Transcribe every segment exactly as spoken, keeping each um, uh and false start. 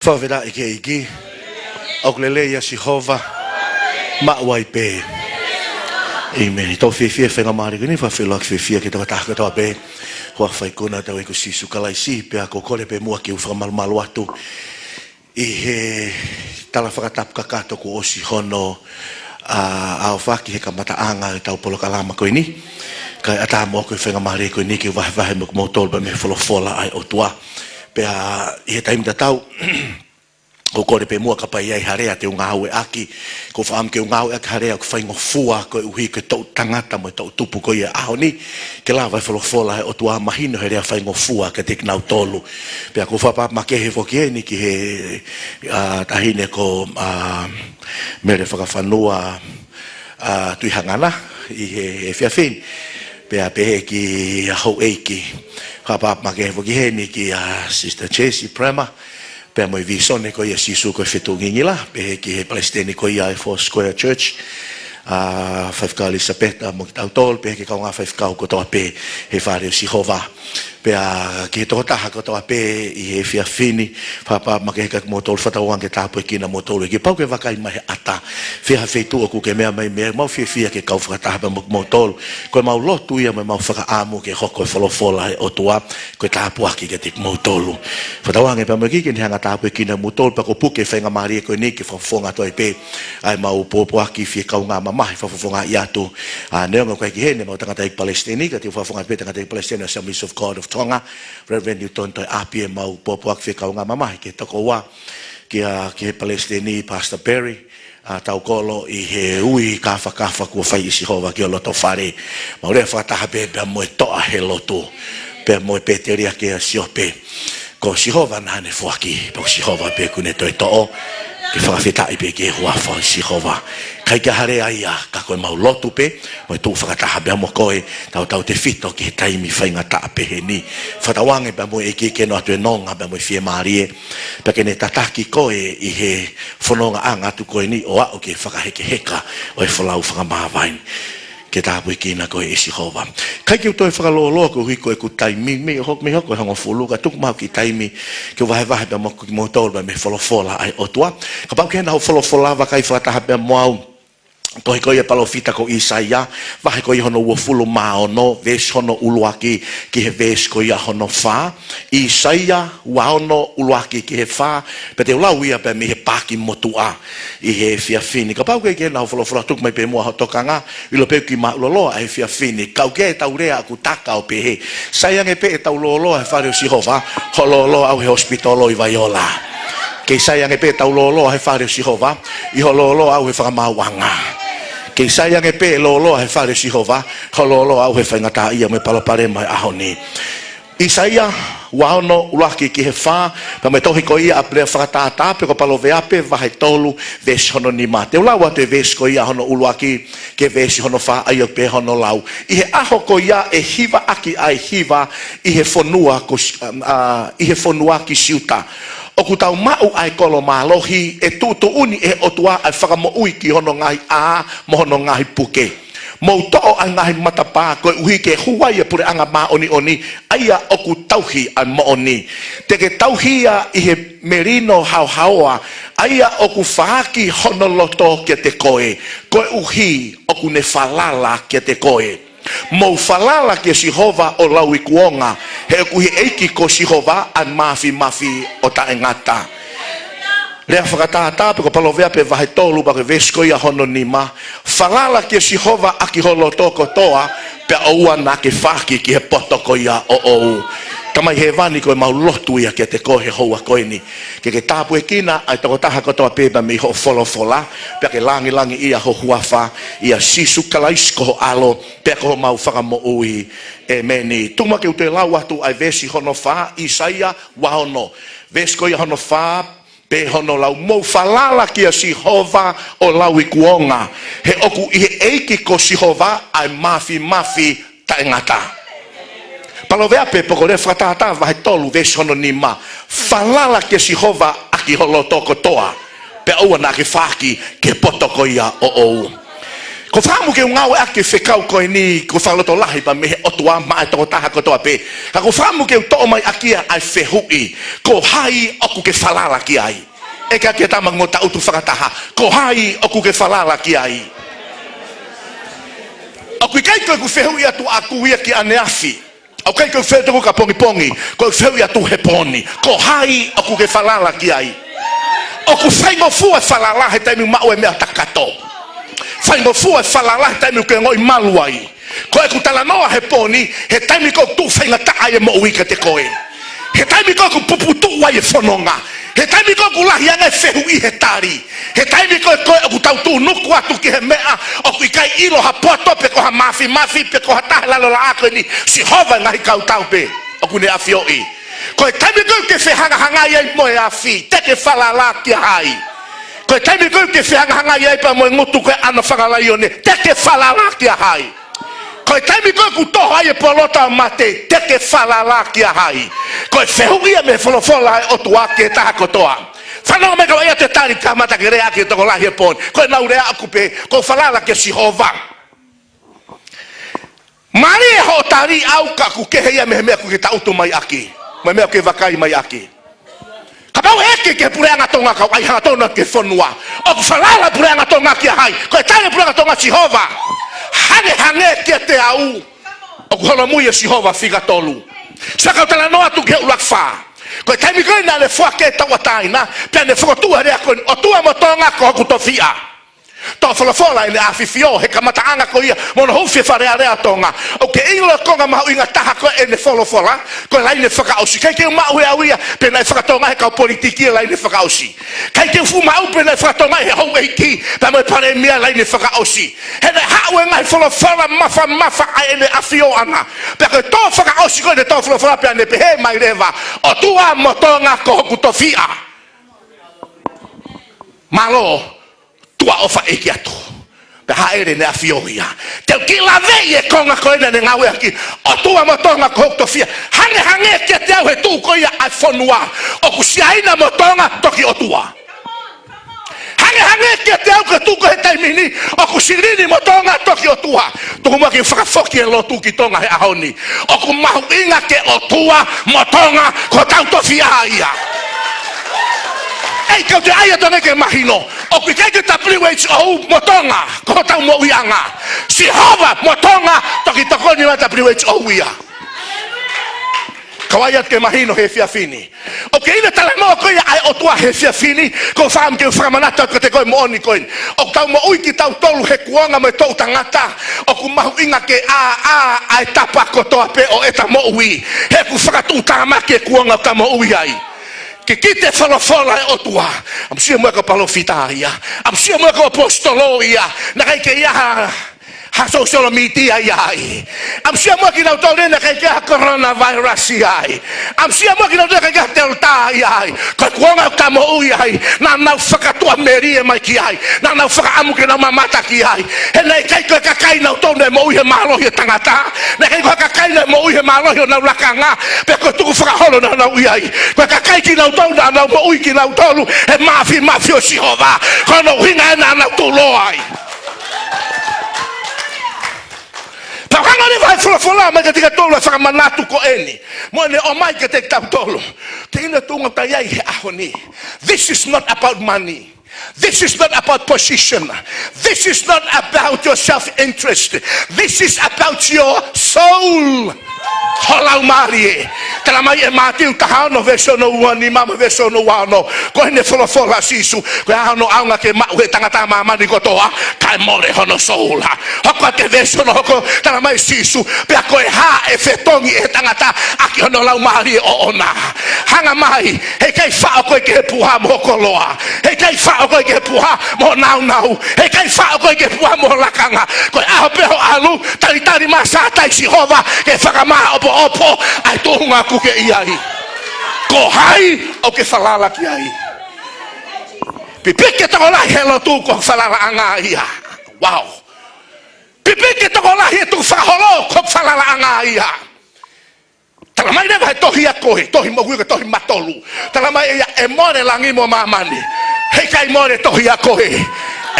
Fakafetaʻi ki he ʻEiki. ʻOku lelei ʻa Sihova maʻu ai pē. ʻĒmeni. Tau fiefia he faingamālie ko eni, fakafeʻiloaki fiefia ki he tokotaha kotoa pē. Huafa ʻo e ʻEiki ko hotau ʻEiki ko Sīsū Kalaisi, pea ʻoku ou kole pē muʻa ke u fakamalumalu atu ʻi he tala fakatapu kakato kuo ʻosi hono, ʻa, ʻaofaki he kamataʻanga ʻetau polokalama ko eni. Kae ʻatā moʻoku e faingamālie ko eni ke vahevahe mo kimoutolu pea mei he folofola ʻa e ʻOtua. Pea ʻi he taimi tatau, ʻoku ou kole pē muʻa kapau ʻe ʻi ai ha lea te u ngāueʻaki, ʻoku ou fakaʻamu ke u ngāueʻaki ha lea ʻoku faingofua koeʻuhi ko e toʻu tangata mo e toʻu tupu ko ia ʻo e ʻaho ni, ke lava e folofola ʻa e ʻOtua ʻo mahino he lea faingofua kiate kinautolu. Pea ʻoku ou fakaʻapaʻapa makehe foki eni ki he, ʻa, taʻahine ko, ʻa, Mele Fakafanua, ʻa, Tuʻihangana ʻi he, he efiafi ni. Pea pehē ki he houʻeiki. Fakaʻapaʻapa makehe foki heni kia Sister Jessie Bremer, pea mo e vīsone ko ia Sīsū ko e Fetuʻungingila, pehē ki he palesiteni ko ia ʻo e Foursquare Church, ʻa, Faifekau ʻElisapeta mo kitautolu, pehē ki he kaungā faifekau kotoa pē he fale ʻo Sihova. Pea ki he tokotaha kotoa pē ʻi he efiafi ni, fakaʻapaʻapa makehe kiate kimoutolu, fakatauange ke tāpuekina kimoutolu ʻe he ʻEiki. Kapau ʻoku ke vakai mai he ʻata, fē ha feituʻu ʻoku ke meʻa mai, meʻa, mau fiefia ke kau fakataha pea mo kimoutolu. Ko ʻemau lotu ia mo ʻemau fakaʻamu ke hoko e folofola ʻa e ʻOtua ko e tāpuaki kiate kimoutolu. Fakatauange pea mo e ʻEiki ke ne hanga ʻo tāpuekina kimoutolu, pea ʻoku ou puke e faingamālie ko eni ke fakafofonga atu ai pē ʻa ʻemau pōpoaki fie kaungā mamahi, fakafofongaʻi atu. ʻA, neongo ʻoku ʻikai ke ʻi heni ʻemau tangataʻeiki palesiteni, ka te u fakafofonga pē tangataʻeiki palesiteni ʻo e Assemblies of God of Tonga, Reverend Newton Toeʻapi, ʻemau pōpoaki fie kaungā mamahi ki he tokoua, kia, ki he palesiteni Pastor Perry, ʻa, Taukolo, ʻi he ui kāfakafa kuo fai ʻe Sihova ki ho loto fale. Mau lea fakataha pē pea mo e toʻa he lotu, pea mo e pēteliake ʻa Siope. Ko Sihova naʻa ne foaki, pea ko Sihova pē ʻoku ne toe toʻo. Ke fakafetaʻi pē ki he huafa ʻo Sihova. ʻIkai ke ʻi ai ha lea ia, ka ko ʻemau lotu pē mo e tuʻu fakataha pea mo koe, tautautefito ki he taimi faingataʻa pehē ni. Fakatauange pea mo e ʻEiki ke ʻoatu e nonga pea mo e fiemālie, pea ke ne tataki koe ʻi he fonongaʻanga atu ko eni ʻo aʻu ki he fakahekeheka ʻo e folau fakamāvae ni. Ke tāpuekina koe ʻe Sihova. ʻIkai ke u toe fakalōloa koeʻuhi ko ʻeku taimi, mei ho-, mei hoko e hongofulu, ka tuku mai ha kiʻi taimi ke u vahevahe pea mo kimoutolu pea mei he folofola ʻa e ʻOtua. Kapau ʻoku ʻi ai haʻo folofola, vakai fakataha pea mo au. Tohi ko ia ʻa e palōfita ko ʻĪsaia, vahe ko ia hono uofulu mā ono, veesi hono ʻuluaki ki he veesi ko ia hono fā. ʻĪsaia ua ono, ʻuluaki ki he fā, pea te u lau ia pea mei he paaki motuʻa ʻi he efiafi ni. Kapau ʻoku ʻi ai haʻo folofola, tuku mai pē muʻa ho tokanga, ʻilo pē ʻoku kiʻi māʻuloloa ʻa e efiafi ni. Ka ʻoku ʻi ai ʻetau lea ʻoku taka ʻo pehē: Sai ange pē ʻetau lōloa he fale ʻo Sihova, hoʻo lōloa au he hosipitolo ʻi Vaiola. Kei sai ange pē ʻetau lōloa he fale ʻo Sihova, ʻi hoʻo lōloa au he fakamaauʻanga. Kei sai ange pē e lōloa he fale ʻo Sihova, hoʻo lōloa au he faingataʻaʻia mo e palopalema ʻo e ʻaho ni. ʻĪsaia ua ono, ʻuluaki ki he fā, pea mo e tohi ko ia ʻa e lea fakatātā, pe ko Paloveape vahe tolu, veesi hono nima. Te u lau atu e veesi ko ia hono ʻuluaki ki he veesi hono fā, ʻa ia ʻoku pehē hono lau: ʻI he ʻaho ko ia ʻe hivaʻaki ʻa e hiva ʻi he fonua ko Si-, ʻa, ʻi he fonua ki Siuta, ʻoku tau maʻu ʻa e kolo mālohi, ʻe tuʻutuʻuni ʻe he ʻOtua ʻa e fakamoʻui ki hono ngaahi ʻā mo hono ngaahi puke. Mou toʻo ʻa e ngaahi matapā, koeʻuhi ke hū ai ʻa e puleʻanga māʻoniʻoni, ʻa ia ʻoku tauhi ʻa e moʻoni. Te ke tauhi ia ʻi he melino haohaoa, ʻa ia ʻoku faaki hono loto kiate koe, koeʻuhi ʻoku ne falala kiate koe. Mou falala kia Sihova ʻo lauikuonga, he ʻoku ʻi he ʻEiki ko Sihova ʻa e māfimafi ʻo taʻengata. Lea fakatātā, pe ko Paloveape vahe tolu, pea ko e veesi ko ia hono nima: Falala kia Sihova ʻaki ho loto kotoa, pea ʻoua naʻa ke faaki ki he poto ko ia ʻoʻou. Tamai Hēvani, ko ʻemau lotu ia kiate koe he houa ko eni, ke ke tāpuekina ʻa e tokotaha kotoa pē pea mei hoʻo folofola, pea ke langilangiʻia ho huafa, ʻia Sīsū Kalaisi ko ho ʻAlo, pea ko homau Fakamoʻui. ʻĒmeni. Tuku muʻa ke u toe lau atu ʻa e veesi hono fā, ʻĪsaia ua ono, veesi ko ia hono fā, pea hono lau: Mou falala kia Sihova ʻo lauikuonga, he ʻoku ʻi he ʻEiki ko Sihova ʻa e māfimafi taʻengata. Paloveape, pe ko e lea fakatātā vahe tolu, veesi hono nima: Falala kia Sihova ʻaki ho loto kotoa, pea ʻoua naʻa ke faaki ki he poto ko ia ʻoʻou. ʻOku ou fakaʻamu ke u ngāueʻaki e fekau ko eni, ko e fakalotolahi pē mei he ʻOtua maʻa e tokotaha kotoa pē. Ka ʻoku ou fakaʻamu ke u toʻo mai ʻaki ʻa e fehuʻi, ko hai ʻoku ke falala ki ai? ʻEke ʻaki e tama mo e taʻutu fakataha, ko hai ʻoku ke falala ki ai? ʻOku ʻikai ko ʻeku fehuʻi atu ʻaʻaku ia ki ʻaneafi. ʻOku ʻikai ko ʻeku fehuʻi atu ki he pongipongi, ko ʻeku fehuʻi atu he pō ni. Ko hai ʻoku ke falala ki ai? ʻOku faingofua e falala he taimi ʻoku maʻu ai e meʻa ʻoku takato. Faingofua e falala he taimi ʻoku ke ongoʻi malu ai. Ko ʻeku talanoa he pō ni, he taimi ʻoku tuʻu faingataʻa ai e moʻui kiate koe. He taimi ʻoku puputuʻu ai e fononga. He taimi ʻoku lahi ange e fehuʻi he tali. He taimi ko ē ʻoku tau tuʻunuku atu ki he meʻa ʻoku ʻikai ʻilo ha poto pe ko ha mafimafi pe ko ha taha he lalo laʻā ko eni, Sihova e ngaahi kautau pē ʻoku ne ʻafioʻi. Ko e taimi ko ē ʻoku ke fehangahangai ai mo e afi, te ke falala kia hai? Ko e taimi ko ē ʻoku ke fehangahangai ai pea mo e ngutu ko ē ʻa e ʻAna Fanga Laione, te ke falala kia hai? Ko e taimi ko ē ʻoku toho ai e polota ʻo mate, te ke falala kia hai? Ko e fehuʻi ia mei he folofola ʻa e ʻOtua ki he taha kotoa. Fanongo mai kau ʻai atu e tali, kamata ke lea ki he tokolahi he pō ni. Ko ʻenau lea ʻaʻaku pē, ko e falala kia Sihova. Mālie hoʻo tali au ka ʻoku kehe ia mei he meʻa ʻoku ke taʻutu mai ʻaki, mei he meʻa ʻoku ke vakai mai ʻaki. Kapau ʻe ʻeke ki he puleʻanga Tonga, kau ʻai hangatonu ki he fonua, ʻoku falala e puleʻanga Tonga kia hai? Ko e tali e puleʻanga Tonga, Sihova. Hangehangē kiate au. ʻOku holomui ʻa Sihova, fika tolu. Sai, kau talanoa atu ki he ʻuluaki fā. Ko e taimi ko ē naʻa ne foaki e tauʻatāina, pea ne fokotuʻu e lea ko eni, ʻOtua mo Tonga ko hoku tofiʻa. Toʻo folofola ʻEne ʻAfifio he kamataʻanga ko ia mo hono huufi e Fale Alea ʻo Tonga. ʻOku ke ʻilo e konga mahuʻinga taha ko ē ʻene folofola? Ko e laine fakaʻosi. ʻIkai ke u maʻu ʻe au ia pe naʻe faka-Tonga he kau politiki e laine fakaʻosi. ʻIkai ke u fuʻu maʻu pe naʻe faka-Tonga he houʻeiki pea mo e palēmia e laine fakaʻosi. He naʻe haʻu e ngaahi folofola mafamafa ʻa ʻEne ʻAfio ʻana. Pea ko e toʻo fakaʻosi ko ē ʻene toʻo folofola pea ne pehē mai leva, ʻOtua mo Tonga ko hoku tofiʻa. Mālō, tuʻa ʻofa ʻeiki atu. Pea hāʻele ʻEne ʻAfio ia. Te u kiʻi laveʻi e konga ko ē naʻa ne ngāueʻaki, ʻOtua mo Tonga ko hoku tofiʻa. Hangehangē kiate au he tuʻu ko ia ʻa e fonua, ʻoku Siaina mo Tonga toki ʻOtua. Hangehangē kiate au ko e tuʻu ko ē he taimi ni, ʻoku Silini mo Tonga toki ʻOtua. Tuku muʻa ke u fakafoki e lotu ki Tonga he ʻaho ni. ʻOku mahuʻinga ke ʻOtua mo Tonga ko hotau tofiʻa ia. ʻEi, kau toe ʻai atu ange ke mahino. ʻOku ʻikai ke W H O mo Tonga ko hotau moʻuiʻanga. Sihova mo Tonga, toki tokoni mai W H O ia. Kau ʻai atu ke mahino he efiafi ni. ʻOku ke ʻilo e talanoa ko ia ʻa e ʻOtua he efiafi ni, ʻoku ou fakaʻamu ke u fakamanatu atu kiate koe moʻoni ko eni. ʻOku tau moʻui kitautolu he kuonga mo e toʻu tangata ʻoku mahuʻinga ke ʻā, ʻā, ʻa e tapa kotoa pē ʻo ʻeta moʻui. He ʻoku fakatuʻutāmaki e kuonga ʻoku ta moʻui ai. Kikite e folofola ʻa e ʻOtua. ʻAmusia muʻa e kau palōfita ia. ʻAmusia muʻa e kau ʻaposetolo ia. Naʻe ʻikai ke ʻi ai ha ha social media ia ai. ʻAmusia muʻa kinautolu ia naʻe ʻikai ke ʻi ai ha coronavirus ia ai. ʻAmusia muʻa kinautolu ia naʻe ʻikai ke ʻi ai ha Delta ia ai. Ko e kuonga ʻoku ta moʻui ai, naʻa nau fakatuʻamelie mai ki ai. Naʻa nau fakaʻamu ke nau mamata ki ai. He naʻe ʻikai ko e kakai nautolu naʻe moʻui he mālohi ʻo e tangata. Naʻe ʻikai ko e kakai naʻe moʻui he mālohi ʻo honau lakanga pe ko e tukufakaholo naʻa nau ʻi ai. Ko e kakai kinautolu naʻa nau moʻui kinautolu he mafimafi ʻo Sihova. Ko hono ʻuhinga ia naʻa nau tuʻuloa ai. Pea hanga leva ʻe he folofola mai kiate kitautolu ʻa e fakamanatu ko eni. Mo ʻene ʻomai kiate kitautolu. Te ina tunga tai ai he ʻaho ni. This is not about money. This is not about position. This is not about your self-interest. This is about your soul. Ho laumālie. Talamai ʻe Mātiu taha ono veesi hono ua nima mo e veesi hono ua ono. Ko ʻene folofola ʻa Sīsū, ko e hā hono ʻaonga ke maʻu ʻe he tangata ʻa māmani kotoa, kae mole hono soul? Hoko atu ki he veesi hono hoko, talamai ʻe Sīsū, pea ko e hā ʻe fetongi ʻe he tangata ʻaki hono laumālie ʻoʻona? Hanga mai, heʻikai faʻo koe ki he puha mo ho koloa. Heʻikai faʻo koe ki he puha mo ho nāunau. Heʻikai faʻo koe ki he puha mo ho lakanga. Ko e ʻaho pē hoʻo ʻalu, talitali mai ʻa Sātai Sihova ke fakamāʻopoʻopo ʻa e tuʻunga ʻoku ke ʻi ai. Ko hai ʻoku ke falala ki ai? Pipiki e tokolahi he lotu ko e falalaʻanga ia. Wow. Pipiki e tokolahi he tukufakaholo ko e falalaʻanga ia. Talamai leva he tohi ʻa koe, tohi moʻui ko e tohi matolu. Talamai ʻe ia ʻe mole langi mo māmani. Heʻikai mole tohi ʻa koe.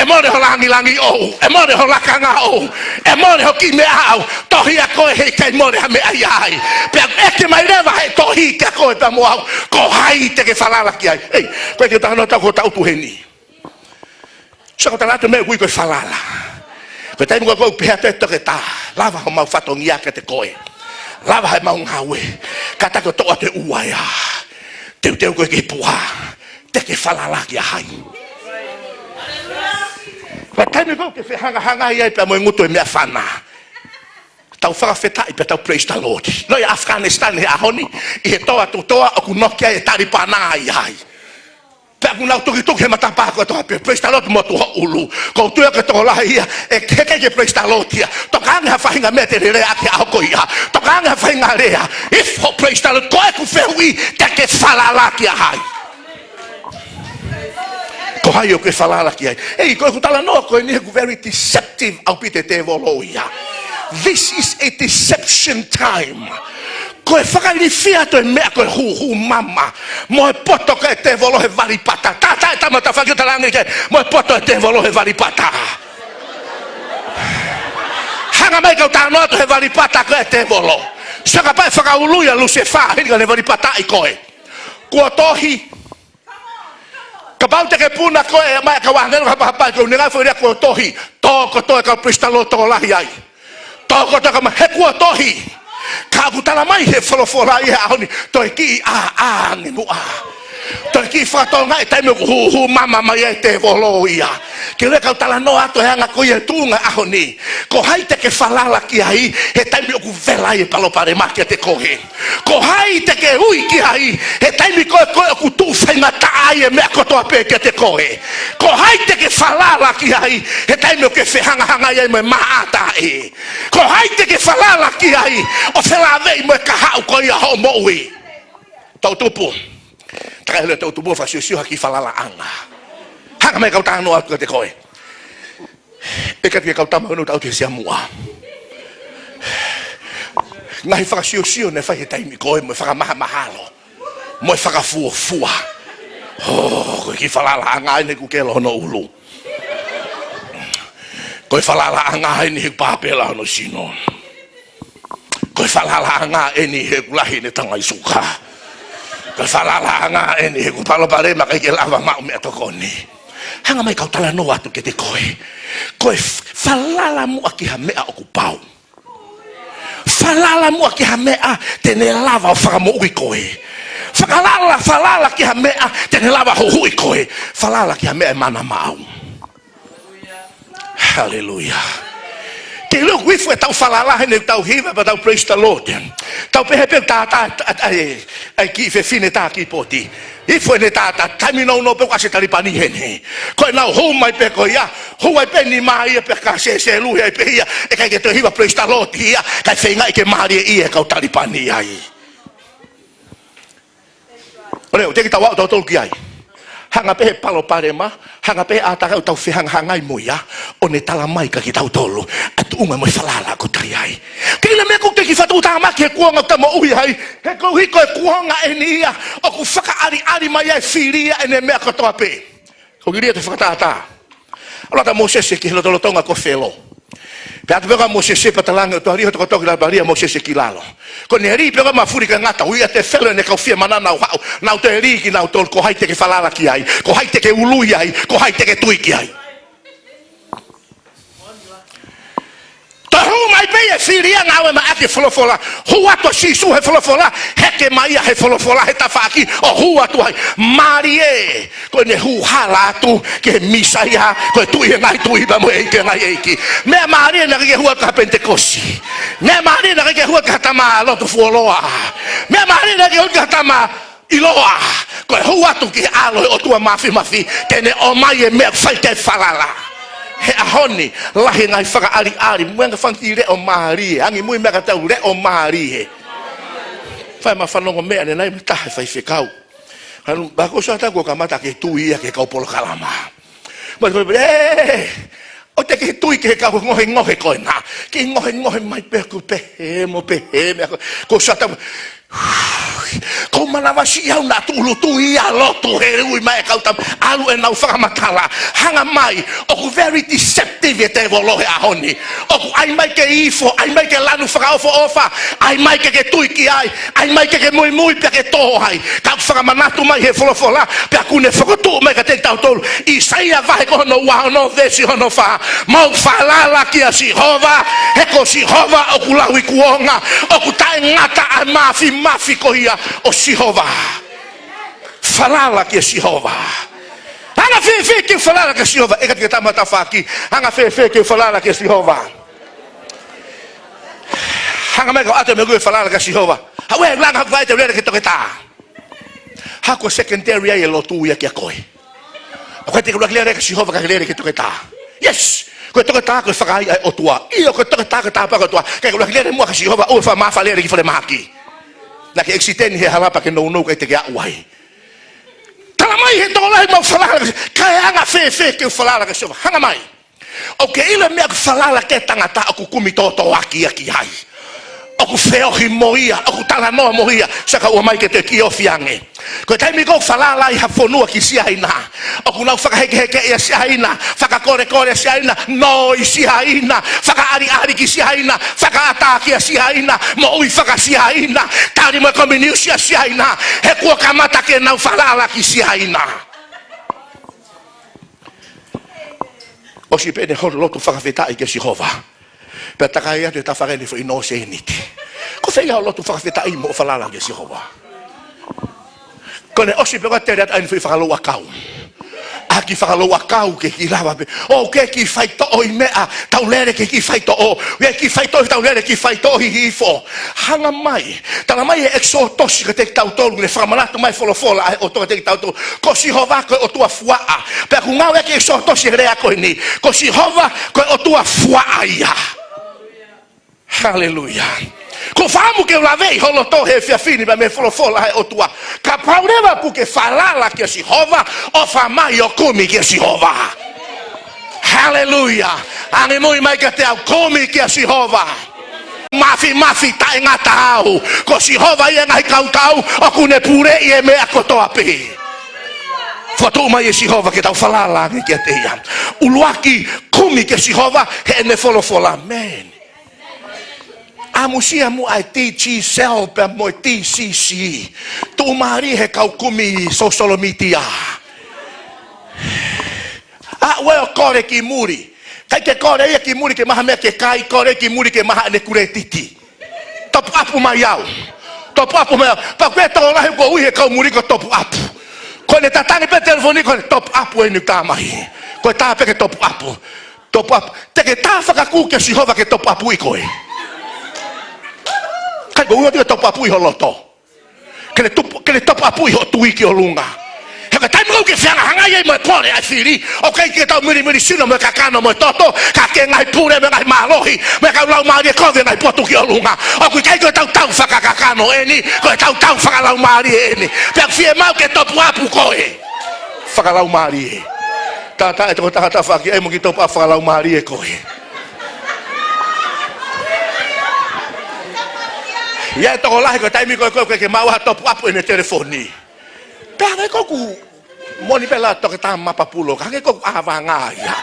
ʻE mole ho langilangi ʻoʻou, ʻe mole ho lakanga ʻoʻou, ʻe mole ho kiʻi meʻa ʻoʻou. Tohi ʻa koe he ʻikai mole ha meʻa ʻi ai. Pea ʻeke mai leva he tohi kia koe pea mo au, ko hai te ke falala ki ai? Ei, ko e ke tano tau ko tau tu heni. Sio, ko e tala atu e meʻa ʻoku ui ko e falala. Ko e taimi ko ē ʻoku pehē atu e toketā, lava homau fatongia kiate koe, lava homau ngāue, kātaki ʻo toʻo atu e uaea, teuteu koe ki he puha, te ke falala kia hai? Ko e taimi ko ē ʻoku ke fehangahangai ai pea mo e ngutu e meʻafana, tau fakafetaʻi pea tau praise the Lord. Loi ʻa Afghanistan he ʻaho ni, ʻi he toa tu toa ʻoku noki ai e Talipana ʻi ai. Pea ʻoku nau tukituki he matapā kotoa pē, praise the Lord motuʻa ʻulu. Ko u tui ʻoku ke tokolahi ia, ʻe kehe ke praise the Lord ia. Tokange ha faʻahinga meʻa te lea ʻaki he ʻaho ko ia. Tokange ha faʻahinga lea. If ho praise the Lord, ko ʻeku fehuʻi, te ke falala kia hai? Ko hai ʻoku ke falala ki ai? Ei, ko ʻeku talanoa ko eni he ʻoku very deceptive ʻaupito e tēvolo ia. This is a deception time. Ko e fakailifia atu e meʻa ko e hūhū mama mo e poto ko ē e tēvolo he valipata. Tātā e tama tafaʻaki ʻo talaange ki ai, mo e poto e tēvolo he valipata. Hanga mai kau talanoa atu he valipata ko ē e tēvolo. Saka pea fakaului ʻa Lusefā hili ʻene valipataʻi koe. Kuo tohi. Kapau te ke puna koe mai kau ʻāngelo hapahapai, ko e ʻuhinga foʻi lea kuo tohi. Tō kotoa e kau praise the Lord tokolahi ai. Tō kotoa ka ma he kuo tohi. Ka ʻoku tala mai he folofola ʻi he ʻaho ni, toe kiʻi ʻā, ʻā ange muʻa. Toe kiʻi fakatokangaʻi e taimi ʻoku hūhū mama mai ai e tēvolo ia. Ke lea kau talanoa atu he anga ko ia e tuʻunga ʻaho ni. Ko hai te ke falala ki ai he taimi ʻoku vela ai e palopalema kiate koe? Ko hai te ke ui ki ai he taimi ko ē ko ē ʻoku tuʻu faingataʻa ai e meʻa kotoa pē kiate koe? Ko hai te ke falala ki ai he taimi ʻoku ke fehangahangai ai mo e maʻataʻi? Ko hai te ke falala ki ai ʻo felāveʻi mo e kahaʻu ko ia hoʻo moʻui? Toʻutupu. Takai hele toʻutupu ʻo fakasiosio ha kiʻi falalaʻanga. Hanga mai kau talanoa atu kiate koe. ʻE kati ke kau tama unu tau te sia muʻa. Ngaahi fakasiosio naʻe fai he taimi ko ē mo e fakamahamahalo mo e fakafuofua. Oh, ko e kiʻi falalaʻanga eni ʻoku kelo hono ʻulu. Ko e falalaʻanga eni he pāpela hono sino. Ko e falalaʻanga eni he ʻoku lahi ʻene tangai suka. Ko e falalaʻanga eni he ʻoku palopalema ʻikai ke lava maʻu meʻatokoni. Hanga mai kau talanoa atu kiate koe. Ko e f-, falala muʻa ki ha meʻa ʻoku pau. Falala muʻa ki ha meʻa te ne lava ʻo fakamoʻui koe. Fakalala, falala ki ha meʻa te ne lava ʻo huhuʻi koe. Falala ki ha meʻa ʻe mana maʻu. Haleluia. Ke lue kuifu e tau falala heni tau hiva pea tau praise the Lord. Tau pehē pē tātā, ʻa e, ʻa e kiʻi fefine tā kiʻi poti. Ifo ʻene tātā, taimi nounou pē ʻoku ʻasi e Talipani heni. Ko ʻenau hū mai pē ko ia, hū ai pē nima ia pea ka sēsēluhi ai pē ia, ʻe ʻikai ke toe hiva praise the Lord ia, kae feingaʻi ke mālie ia ʻe he kau Talipani ai. ʻO leo, te ke tau aʻu tautolu ki ai. Hanga pē he palopalema, hanga pē he ʻātakai ʻoku tau fehangahangai mo ia, ʻo ne tala mai kia kitautolu ʻa e tuʻunga mo e falala ʻoku tau ʻi ai. Ke ʻilo e meʻa ʻoku te kiʻi fatuʻutāmaki he kuonga ʻoku tau moʻui ai, he koeʻuhi ko e kuonga eni ia ʻoku fakaʻaliʻali mai ai e fili ia ʻene meʻa kotoa pē. Ko e kiʻi lea te fakatātā. ʻAlu atu ʻa Mōsese ki he lotolotonga ko Felo. Pea ʻatu pē ko ē ʻa Mōsese pea talaange ʻe he ʻOtua, liʻohi ho tokoto ki lalo, pea lī ʻa Mōsese ki lalo. Ko ʻene lī pē ko ē mafuli kae ngata, ui atu ʻe Felo ʻene kau fiemānana ʻo haʻu, nau toe lī kinautolu, ko hai te ke falala ki ai, ko hai te ke ului ai, ko hai te ke tui ki ai. Toe hū mai pē ia e fili ia, ngāue mai ʻaki e folofola. Hū atu ʻa Sīsū he folofola, heke mai ia he folofola he tafaʻaki ʻo hū atu ai. Mālie, ko ʻene hū hala atu ki he Mīsaia, ko e Tuʻi ʻo e ngaahi tuʻi pea mo e ʻEiki ʻo e ngaahi ʻeiki. Meʻa mālie naʻe ʻikai ke hū atu ki ha Penitekosi. Meʻa mālie naʻe ʻikai ke hū atu ki ha tama loto fuoloa. Meʻa mālie naʻe ʻikai ke hū atu ki ha tama ʻiloa, ko e hū atu ki he ʻAlo ʻo e ʻOtua Māfimafi, te ne ʻomai e meʻa ʻoku fai ki ai e falala. He ʻaho ni, lahi e ngaahi fakaʻaliʻali, mo e ngaahi fanga kiʻi leʻo mālie, angimui mai kiate au leʻo mālie. Fai mai e fanongo meʻa ʻanenai mo e taha e faifekau. Hanu, pea ko e sio atu kuo kamata ke tui ia ki he kau polokalama. Mo e, ē, ʻoua te ke tui ki he kau ngohengohe ko ena. Kiʻi ngohengohe mai pē ʻoku pehē mo pehē meʻa ko, ko e sio atu Ko e manavasiʻi au naʻa tuʻulutu ia lotu he ui mai e kau tama, ʻalu ʻenau fakamatala. Hanga mai, ʻoku very deceptive e tēvolo he ʻaho ni. ʻOku ʻai mai ke ifo, ʻai mai ke lanu fakaʻofoʻofa, ʻai mai ke ke tui ki ai, ʻai mai ke ke muimui pea ke tō ai. Ka ʻoku fakamanatu mai he folofola, pea ʻoku ne fokotuʻu mai kiate kitautolu. ʻAisea vahe ko hono uaono veesi hono fā. Mou falala kia Sihova, he ko Sihova ʻoku lauikuonga, ʻoku taʻengata ʻa e māfimafi ko ia ʻo Sihova. Falala kia Sihova. Anga fēfē ke falala kia Sihova? ʻE kati ke tama tafaki. Anga fēfē ke falala kia Sihova? Hanga mai ka ʻoatu e meʻa ko e falala kia Sihova. Haʻu e langa haʻu ai te lele ki he toketā. Hā ko e secondary ai e lotu ia kia koe. ʻOku ʻikai te ke ʻuluaki lele kia Sihova kae lele ki he toketā. Yes. Ko e toketā ko e fakaʻaiʻai ʻa e ʻOtua. ʻIo, ko e toketā ko e tāpuaki ʻa e ʻOtua. Kae ʻuluaki lele muʻa kia Sihova, ʻoua fakamāfana lele ki falemahaki. Naʻa ke extend he hala pea ke nounou ʻikai te ke aʻu ai. Tala mai he tokolahi mou falala, kae anga fēfē ke falala kia Sihova. Hanga mai. ʻOku ke ʻilo e meʻa ʻoku falala ki ai e tangata ʻoku kumi tōtōaki ia ki ai. ʻOku feohi mo ia, ʻoku talanoa mo ia, saka ʻoua mai ke te kiʻi ofi ange. Ko e taimi ko ē ʻoku falala ai ha fonua ki Siaina, ʻoku nau fakahekeheke ʻia Siaina, fakakolekole ʻa Siaina, noi Siaina, fakaʻaliʻali ki Siaina, fakaʻatā kia Siaina, moʻui faka-Siaina, tali mo e kominiusi ʻa Siaina, he kuo kamata ke nau falala ki Siaina. ʻOsi pē ʻene holo lotu fakafetaʻi kia Sihova, pea takai atu e tafaʻaki ʻene foʻi nō sēniti. Ko e fē ia hoʻo lotu fakafetaʻi mo hoʻo falala kia Sihova? Ko ʻene ʻosi pē ko ē ʻene tele atu ʻene foʻi fakalouʻakau. ʻA e kiʻi fakalouʻakau ke kiʻi lava pē. ʻOku ke kiʻi faitoʻo ʻi meʻa, tau lele ke kiʻi faitoʻo. ʻOku ke kiʻi faitoʻo, tau lele kiʻi faitoʻo ʻi he ifo. Hanga mai. Tala mai he ʻEkisoto kiate kitautolu, ʻoku ne fakamanatu mai e folofola ʻa e ʻOtua kiate kitautolu. Ko Sihova ko e ʻOtua fuaʻa. Pea ʻoku ngāueʻaki ʻe he ʻEkisoto e lea ko eni. Ko Sihova ko e ʻOtua fuaʻa ia. Haleluia. ʻOku ou fakaʻamu ke u laveʻi ho loto he efiafi ni pea mei he folofola ʻa e ʻOtua. Kapau leva ʻoku ke falala kia Sihova, ʻofa mai ʻo kumi kia Sihova. Haleluia. Angimui mai kiate au, kumi kia Sihova. Māfimafi, taʻengata au. Ko Sihova ia e ngaahi kautau, ʻoku ne puleʻi e meʻa kotoa pē. Fokotuʻu mai ʻe Sihova ke tau falala ange kiate ia. ʻUluaki, kumi kia Sihova heʻene folofola. Amen. ʻAmusia muʻa e D G Cell pea mo e D C C. Tuʻumālie he kau kumi sōsiale mītia. ʻAʻu ē ʻo kole ki muli. ʻIkai ke kole ia ki muli ke maʻu ha meʻa ke kai, kole ki muli ke maʻu haʻane kuletiti. Top up mai au. Top up mai au. Pea ko e tokolahi ʻoku ui he kau muli ko e top up. Ko ʻene tatangi pē telefoni ko e top up eni tā mai. Ko e tā pē ke top up. Top up. Te ke tā fakakū kia Sihova ke top up ʻi koe. ʻIkai ko e ʻuhinga ke top up ʻi ho loto. Ke ne tupu, ke ne top up ʻi hoʻo tui ki ʻolunga. He ko e taimi ʻoku ke fehangahangai ai mo e pole ʻa e fili, ʻoku ʻikai ke tau milimili sino mo e kakano mo e toto, ka ko e ngaahi pule mo e ngaahi mālohi, mo e kau laumālie kovi e ngaahi potu ki ʻolunga. ʻOku ʻikai ko ʻetau tau fakakakano eni, ko ʻetau tau fakalaumālie eni. Pea ʻoku fiemaʻu ke top up koe fakalaumālie. Tata e toko taha tafaʻaki ʻe mo kiʻi top up fakalaumālie koe. ʻI ai e tokolahi ko e taimi ko ē ʻoku ʻikai ke maʻu ha top up ʻene telefoni. Pea hangē ʻoku moʻoni pē la toketā mapapulo, ka hangē ʻoku ʻavanga ia.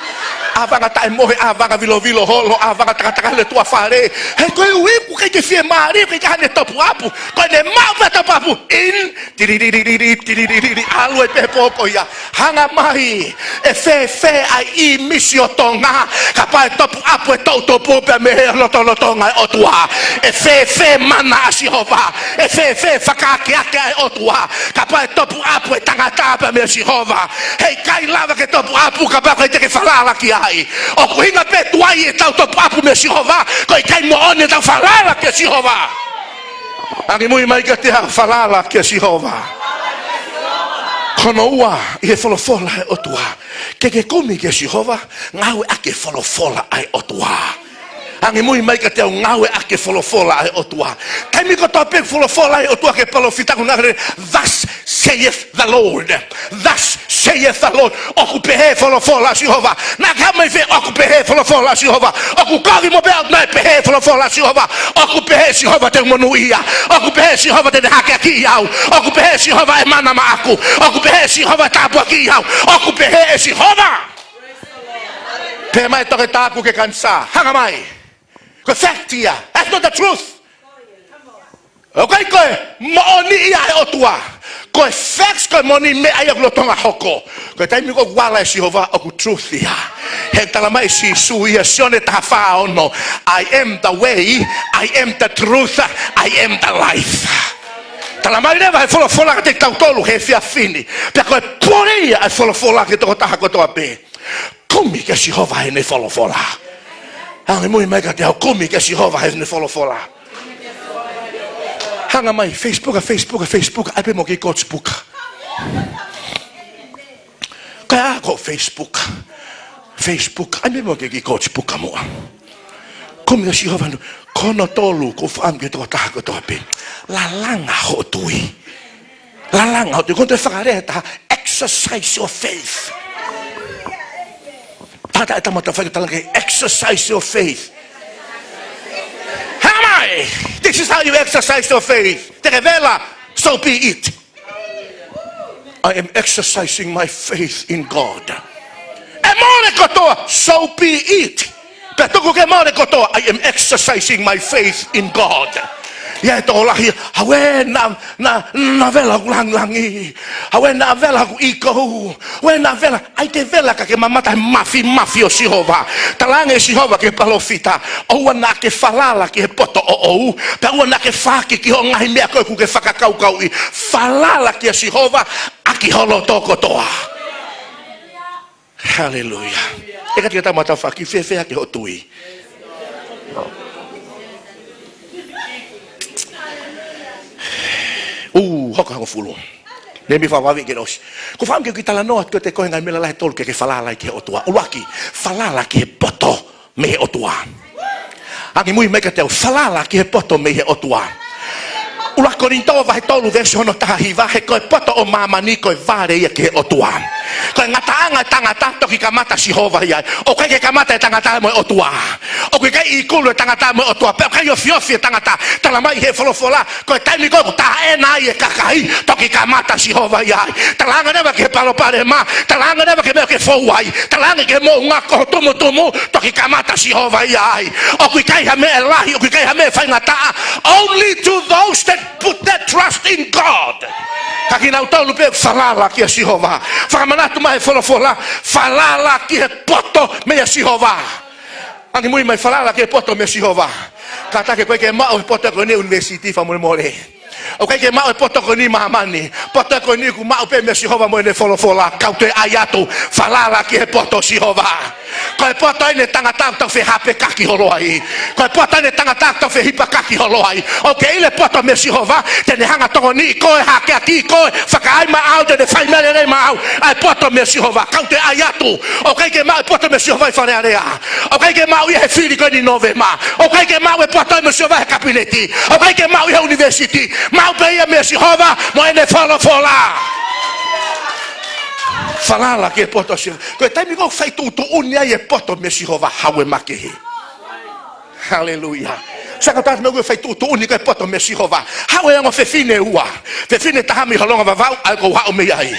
ʻAvanga taʻemohe, ʻavanga vilovilo holo, ʻavanga takataka le tuʻa fale. He ko e ʻuhi ʻoku ʻikai ke fiemālie, ʻikai ke ʻi ai haʻane top up. Ko ʻene maʻu pē top up. In, tiriririri, tiriririri, ʻalu e pē pō ko ia. Hanga mai, ʻe fēfē ʻa e ʻīmisi ʻo Tonga, kapau ʻe top up e toʻutupu pea mei he lotolotonga ʻo e ʻOtua? ʻE fēfē mana ʻa Sihova? ʻE fēfē fakaakeake ʻa e ʻOtua, kapau ʻe top up e tangata pea mei a Sihova? Heʻikai lava ke top up kapau ʻoku ʻikai te ke falala ki ai. ʻOku ʻuhinga pē tuai ʻetau top up mei a Sihova, ko e ʻikai moʻoni ʻetau falala kia Sihova. Angimui mai kiate au, falala kia Sihova. Ko hono ua, ʻi he folofola ʻa e ʻOtua. Ke ke kumi kia Sihova, ngāueʻaki e folofola ʻa e ʻOtua. Angimui mai kiate au, ngāueʻaki e folofola ʻa e ʻOtua. Taimi kotoa pē folofola ʻa e ʻOtua ki he palōfita, ʻoku ne lea, "Thus saith the Lord. Thus Praise the Lord. ʻOku pehē folofola Sihova. Naʻa ke haʻu mai fē? ʻOku pehē folofola Sihova. ʻOku kovi mo pehē, naʻe pehē folofola Sihova. ʻOku pehē Sihova te u monūʻia. ʻOku pehē Sihova te ne hakeakiʻi au. ʻOku pehē Sihova ʻe mana maʻaku. ʻOku pehē Sihova ʻe tāpuakiʻi au. ʻOku pehē ʻe Sihova. Pehē mai toketā ʻoku ke kanisā. Hanga mai. Ko e fact ia. That's not the truth. ʻOku ʻikai ko e moʻoni ia ʻa e ʻOtua. Ko e facts, ko e moʻoni meʻa ia ʻoku lolotonga hoko. Ko e taimi ko ē ʻoku ala ʻa Sihova ʻoku truth ia. He tala mai Sīsū ia Sione taha fā ono, "I am the way, I am the truth, I am the life." Tala mai leva he folofola kiate kitautolu he efiafi ni. Pea ko e pole ia ʻa e folofola ki he tokotaha kotoa pē. Kumi kia Sihova heʻene folofola. Hanga muimui mai kiate au, kumi kia Sihova heʻene folofola. Hanga mai, Facebook, Facebook, Facebook, ʻai pē mo e kiʻi God's Book. Ko e hā ko Facebook? Facebook, ʻai pē mo e kiʻi God's Book muʻa. Kumi kia Sihova nu, ko hono tolu, ʻoku ou fakaʻamu ki he tokotaha kotoa pē. Lalanga hoʻo tui. Lalanga hoʻo tui. Ko e toe fakalea ʻe taha, exercise your faith. Tata e tama ta fai tala ke exercise your faith. Hanga mai. This is how you exercise your faith. Te ke vela, so be it. I am exercising my faith in God. ʻE mole kotoa, so be it. Pea tuku ke mole kotoa, I am exercising my faith in God. ʻI ai e tokolahi, ʻauē naʻa, naʻa, naʻa vela hoku langilangi. ʻAuē naʻa vela hoku ʻīkau. ʻAuē naʻa vela, ʻai ke vela ka ke mamata he mafimafi ʻo Sihova. Talaange ʻe Sihova ki he palōfita, ʻoua naʻa ke falala ki he poto ʻoʻou. Pea ʻoua naʻa ke fāki ki hoʻo ngaahi meʻa ko ē ʻoku ke fakakaukauʻi. Falala kia Sihova ʻaki ho loto kotoa. Haleluia. ʻE kati ka tama ta faki fēfē ki hoʻo tui. ʻOku hoko hangofulu. Neʻe mei fakaʻapaʻapa ke ʻosi. ʻOku ou fakaʻamu ke u kiʻi talanoa atu kiate koe he ngaahi meʻa lalahi ʻe tolu ke ke falala ai ki he ʻOtua. ʻUluaki, falala ki he poto mei he ʻOtua. Hanga muimui mai kiate au, falala ki he poto mei he ʻOtua. ʻUluaki Kolinitō vahe tolu veesi hono taha hiva, he ko e poto ʻo māmani ko e vale ia ki he ʻOtua. Ko e ngataʻanga ʻo e tangata toki kamata Sihova ia. ʻOku ʻikai ke kamata e tangata mo e ʻOtua. ʻOku ʻikai ikulu e tangata mo e ʻOtua. Pea ʻoku ʻikai ofiofi e tangata. Tala mai he folofola, ko e taimi ko ē ʻoku taʻeʻaonga ai e kakai, toki kamata Sihova ia ai. Talaange leva ki he palopalema, talaange leva ki he meʻa ʻoku ke fou ai, talaange ki he moʻunga ko ho tumutumu, toki kamata Sihova ia ai. ʻOku ʻikai ha meʻa lahi, ʻoku ʻikai ha meʻa faingataʻa. Only to those that put their trust in God. Ka kinautolu pē ʻoku falala kia Sihova. Fakamanatu mai he folofola, falala ki he poto meia Sihova. Hanga muimui mai, falala ki he poto meia Sihova. Kātaki, ʻoku ʻikai ke maʻu e poto ko eni ʻunivēsiti, fakamolemole. ʻOku ʻikai ke maʻu e poto ko eni ʻi māmani. Poto ko eni ʻoku maʻu pē meia Sihova mo ʻene folofola. Kau toe ʻai atu, falala ki he poto ʻo Sihova. Ko e poto eni ʻo e tangata ʻoku tau fehapekaki holo ai. Ko e poto eni ʻo e tangata ʻoku tau fehipakaki holo ai. ʻOku ke ʻilo e poto meia Sihova, te ne hanga ʻo tokoniʻi koe, hakeakiʻi koe, fakaai maʻau, te ne fai meʻa lelei maʻau. ʻA e poto meia Sihova, kau toe ʻai atu. ʻOku ʻikai ke maʻu e poto meia Sihova ʻi Fale Alea. ʻOku ʻikai ke maʻu ia he fili ko eni ʻi Nōvema. ʻOku ʻikai ke maʻu e poto meia Sihova he kapineti. ʻOku ʻikai ke maʻu ia he ʻunivēsiti. Maʻu pē ia meia Sihova mo ʻene folofola. Falala ki he poto ʻo Sihova. Ko e taimi ko ē ʻoku fai tuʻutuʻuni ai e poto meia Sihova, haʻu e makehe. Haleluia. Saka tata me ʻoku fai tuʻutuʻuni ko e poto meia Sihova, haʻu e ongo fefine ua. Fefine taha mei Holonga Vavau, ʻa ia ʻoku ou haʻu mei ai.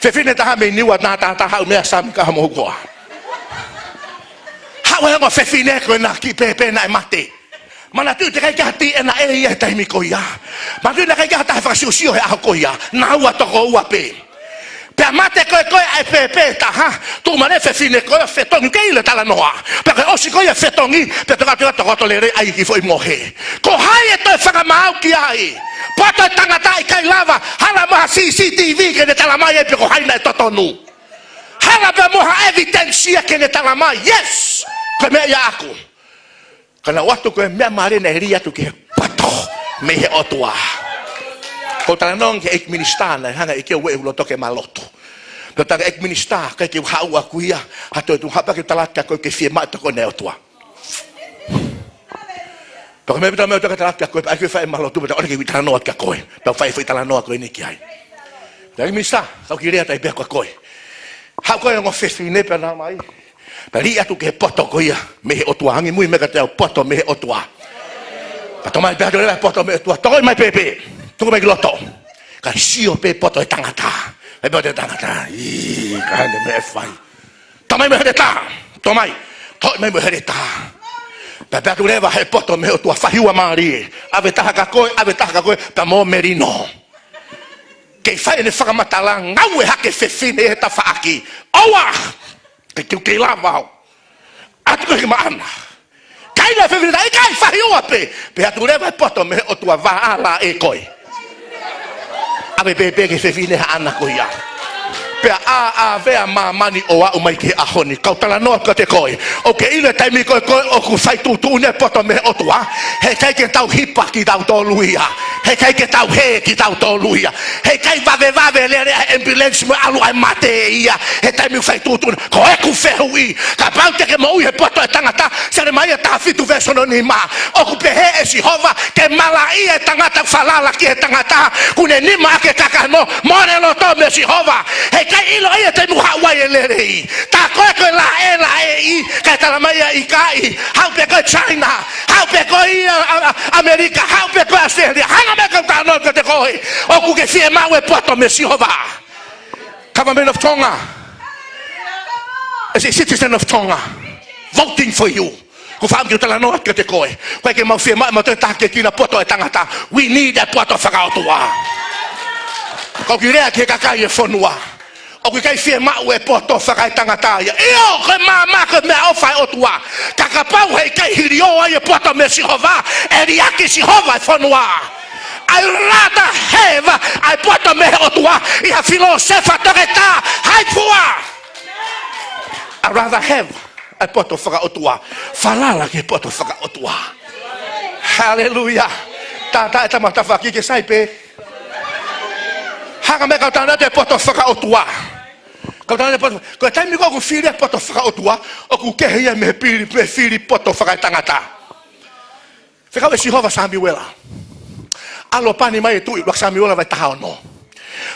Fefine taha mei Niua, naʻa tata haʻu mei Sami Kahamohukoa. Haʻu e ongo fefine ko ē naʻe kiʻi pēpē naʻe mate. Manatuʻi teʻeki ai ke ʻi ai ha DNA ia he taimi ko ia. Manatuʻi naʻe ʻikai ke ʻi ai ha taha fakasiosio he ʻaho ko ia. Naʻa ua toko ua pē. Pea mate ko ē ko ē ʻa e pēpē ʻe taha, tuʻu mai e fefine ko ē ʻo fetongi, ʻikai ke ʻilo e talanoa. Pea ko e ʻosi ko ia e fetongi, pea toka toka tokoto lelei ai ki he foʻi mohe. Ko hai ʻe toe fakamaau ki ai? Poto ʻo e tangata ʻikai lava, hala mo ha C C T V ke ne tala mai ai pe ko hai naʻe totonu. Hala pē mo ha evidence ia ke ne tala mai. Yes! Ko e meʻa ia ʻaʻaku. Ka naʻe ʻoatu ko e meʻa mālie naʻe lī atu ki he poto mei he ʻOtua. ʻOku ou talanoa ki he ʻEiki Minisitā naʻe hanga ʻe ia ʻo ueʻi hoku loto ke ma lotu. Pea u talaange, ʻEiki Minisitā, ʻikai ke u haʻu ʻaʻaku ia, ha toe tuʻu hapa ke u tala atu kia koe ʻoku ke fiemaʻu e tokoni ʻa e ʻOtua. Pea ko e meʻa pē taha ʻoku ou tala atu kia koe, pea ʻai ke fai e mālohi atu, pea ʻoua te ke kiʻi talanoa kia koe. Pea fai e foʻi talanoa ko eni ki ai. Pea ki misa, kau kiʻi lea atu pē kia koe. Haʻu koe ongo fefine pea nau mai. Pea liʻaki atu ki he poto ko ia mei he ʻOtua, angimui mai kiate au, poto mei he ʻOtua. Pea toe mai pē atu leva e poto mei he ʻOtua. Tokoʻi mai pē pē. Tuku mai ki loto. Kae sio pē poto ʻo e tangata. Pea poto ʻo e tangata. ʻIo, ka ʻi ai e meʻa ʻe fai. Toe mai mo e heletā. Toe mai. Toe mai mo e heletā. Pea pehē atu leva he poto mei he ʻOtua, fai ua mālie. ʻAve taha kia koe, ʻave taha kia koe, pea mo melino. Kei fai ʻene fakamatala, ngaue hake e fefine he tafaʻaki. ʻOua! Kei, kei, kei lava au. ʻAtu koe ki maʻana. Kaila e fefine, ʻikai, fai ua pē. Pehē atu leva he poto mei he ʻOtua, vāala ʻe koe. ʻAve pē pē ki he fefine haʻana ko ia. Pea ʻā, ʻāvea māmani ʻo aʻu mai ki he ʻaho ni. Kau talanoa kiate koe. ʻOku ke ʻilo e taimi ko ē ʻoku fai tuʻutuʻuni ai e poto mei he ʻOtua? He ʻikai ke tau hipa kitautolu ia. He ʻikai ke tau hē kitautolu ia. He ʻikai vavevave lele ʻa e ambulance mo e ʻalu ʻa e mate ia. He taimi ʻoku fai tuʻutuʻuni. Ko ʻeku fehuʻi, kapau te ke moʻui he poto ʻo e tangata, Selemaia taha fitu veesi hono nima. ʻOku pehē ʻe Sihova, ke malaʻia e tangata ʻoku falala ki he tangata, ʻoku ne nima ʻaki e kakano, mole loto mei Sihova. He ʻikai ʻilo ia e taimi ʻoku haʻu ai e lelei. Tā ko ē ko e laʻelaʻeʻi, kae talamai ʻe ia ʻikai, haʻu pē koe China, haʻu pē koe ia, ʻa, ʻa, ʻAmelika, haʻu pē koe Australia, hanga mai kau talanoa kiate koe. ʻOku ke fiemaʻu e poto mei Sihova. Government of Tonga is a citizen of Tonga voting for you. Ko e fakaʻamu ke u talanoa kiate koe. ʻOku ʻikai ke mau fiemaʻu ʻe mautolu e takiekina poto ʻo e tangata. We need a poto fakaʻotua. Kau kiʻi lea ki he kakai e fonua. ʻOku ʻikai fiemaʻu e poto fakaetangata ia. ʻIo, ko e maama ko e meʻaʻofa ʻa e ʻOtua. Ka kapau he ʻikai hiliō ai e poto mei Sihova, ʻe liʻaki ʻe Sihova e fonua. I rather have ʻa e poto mei he ʻOtua ʻi ha filōsefa toketā haipua. I rather have ʻa e poto fakaʻotua. Falala ki he poto fakaʻotua. Haleluia. Tātā e tama tafaʻaki ke sai pē. Hanga mai kau talanoa atu e poto fakaʻotua. Kau talanoa atu e poto, ko e taimi ko ē ʻoku fili ai e poto fakaʻotua, ʻoku kehe ia mei he fili, mei he fili poto fakaetangata. Fekau ʻe Sihova ʻa Samiuela. ʻAlu ʻo pani mai e tuʻi, ʻuluaki Samiuela vahe taha ono.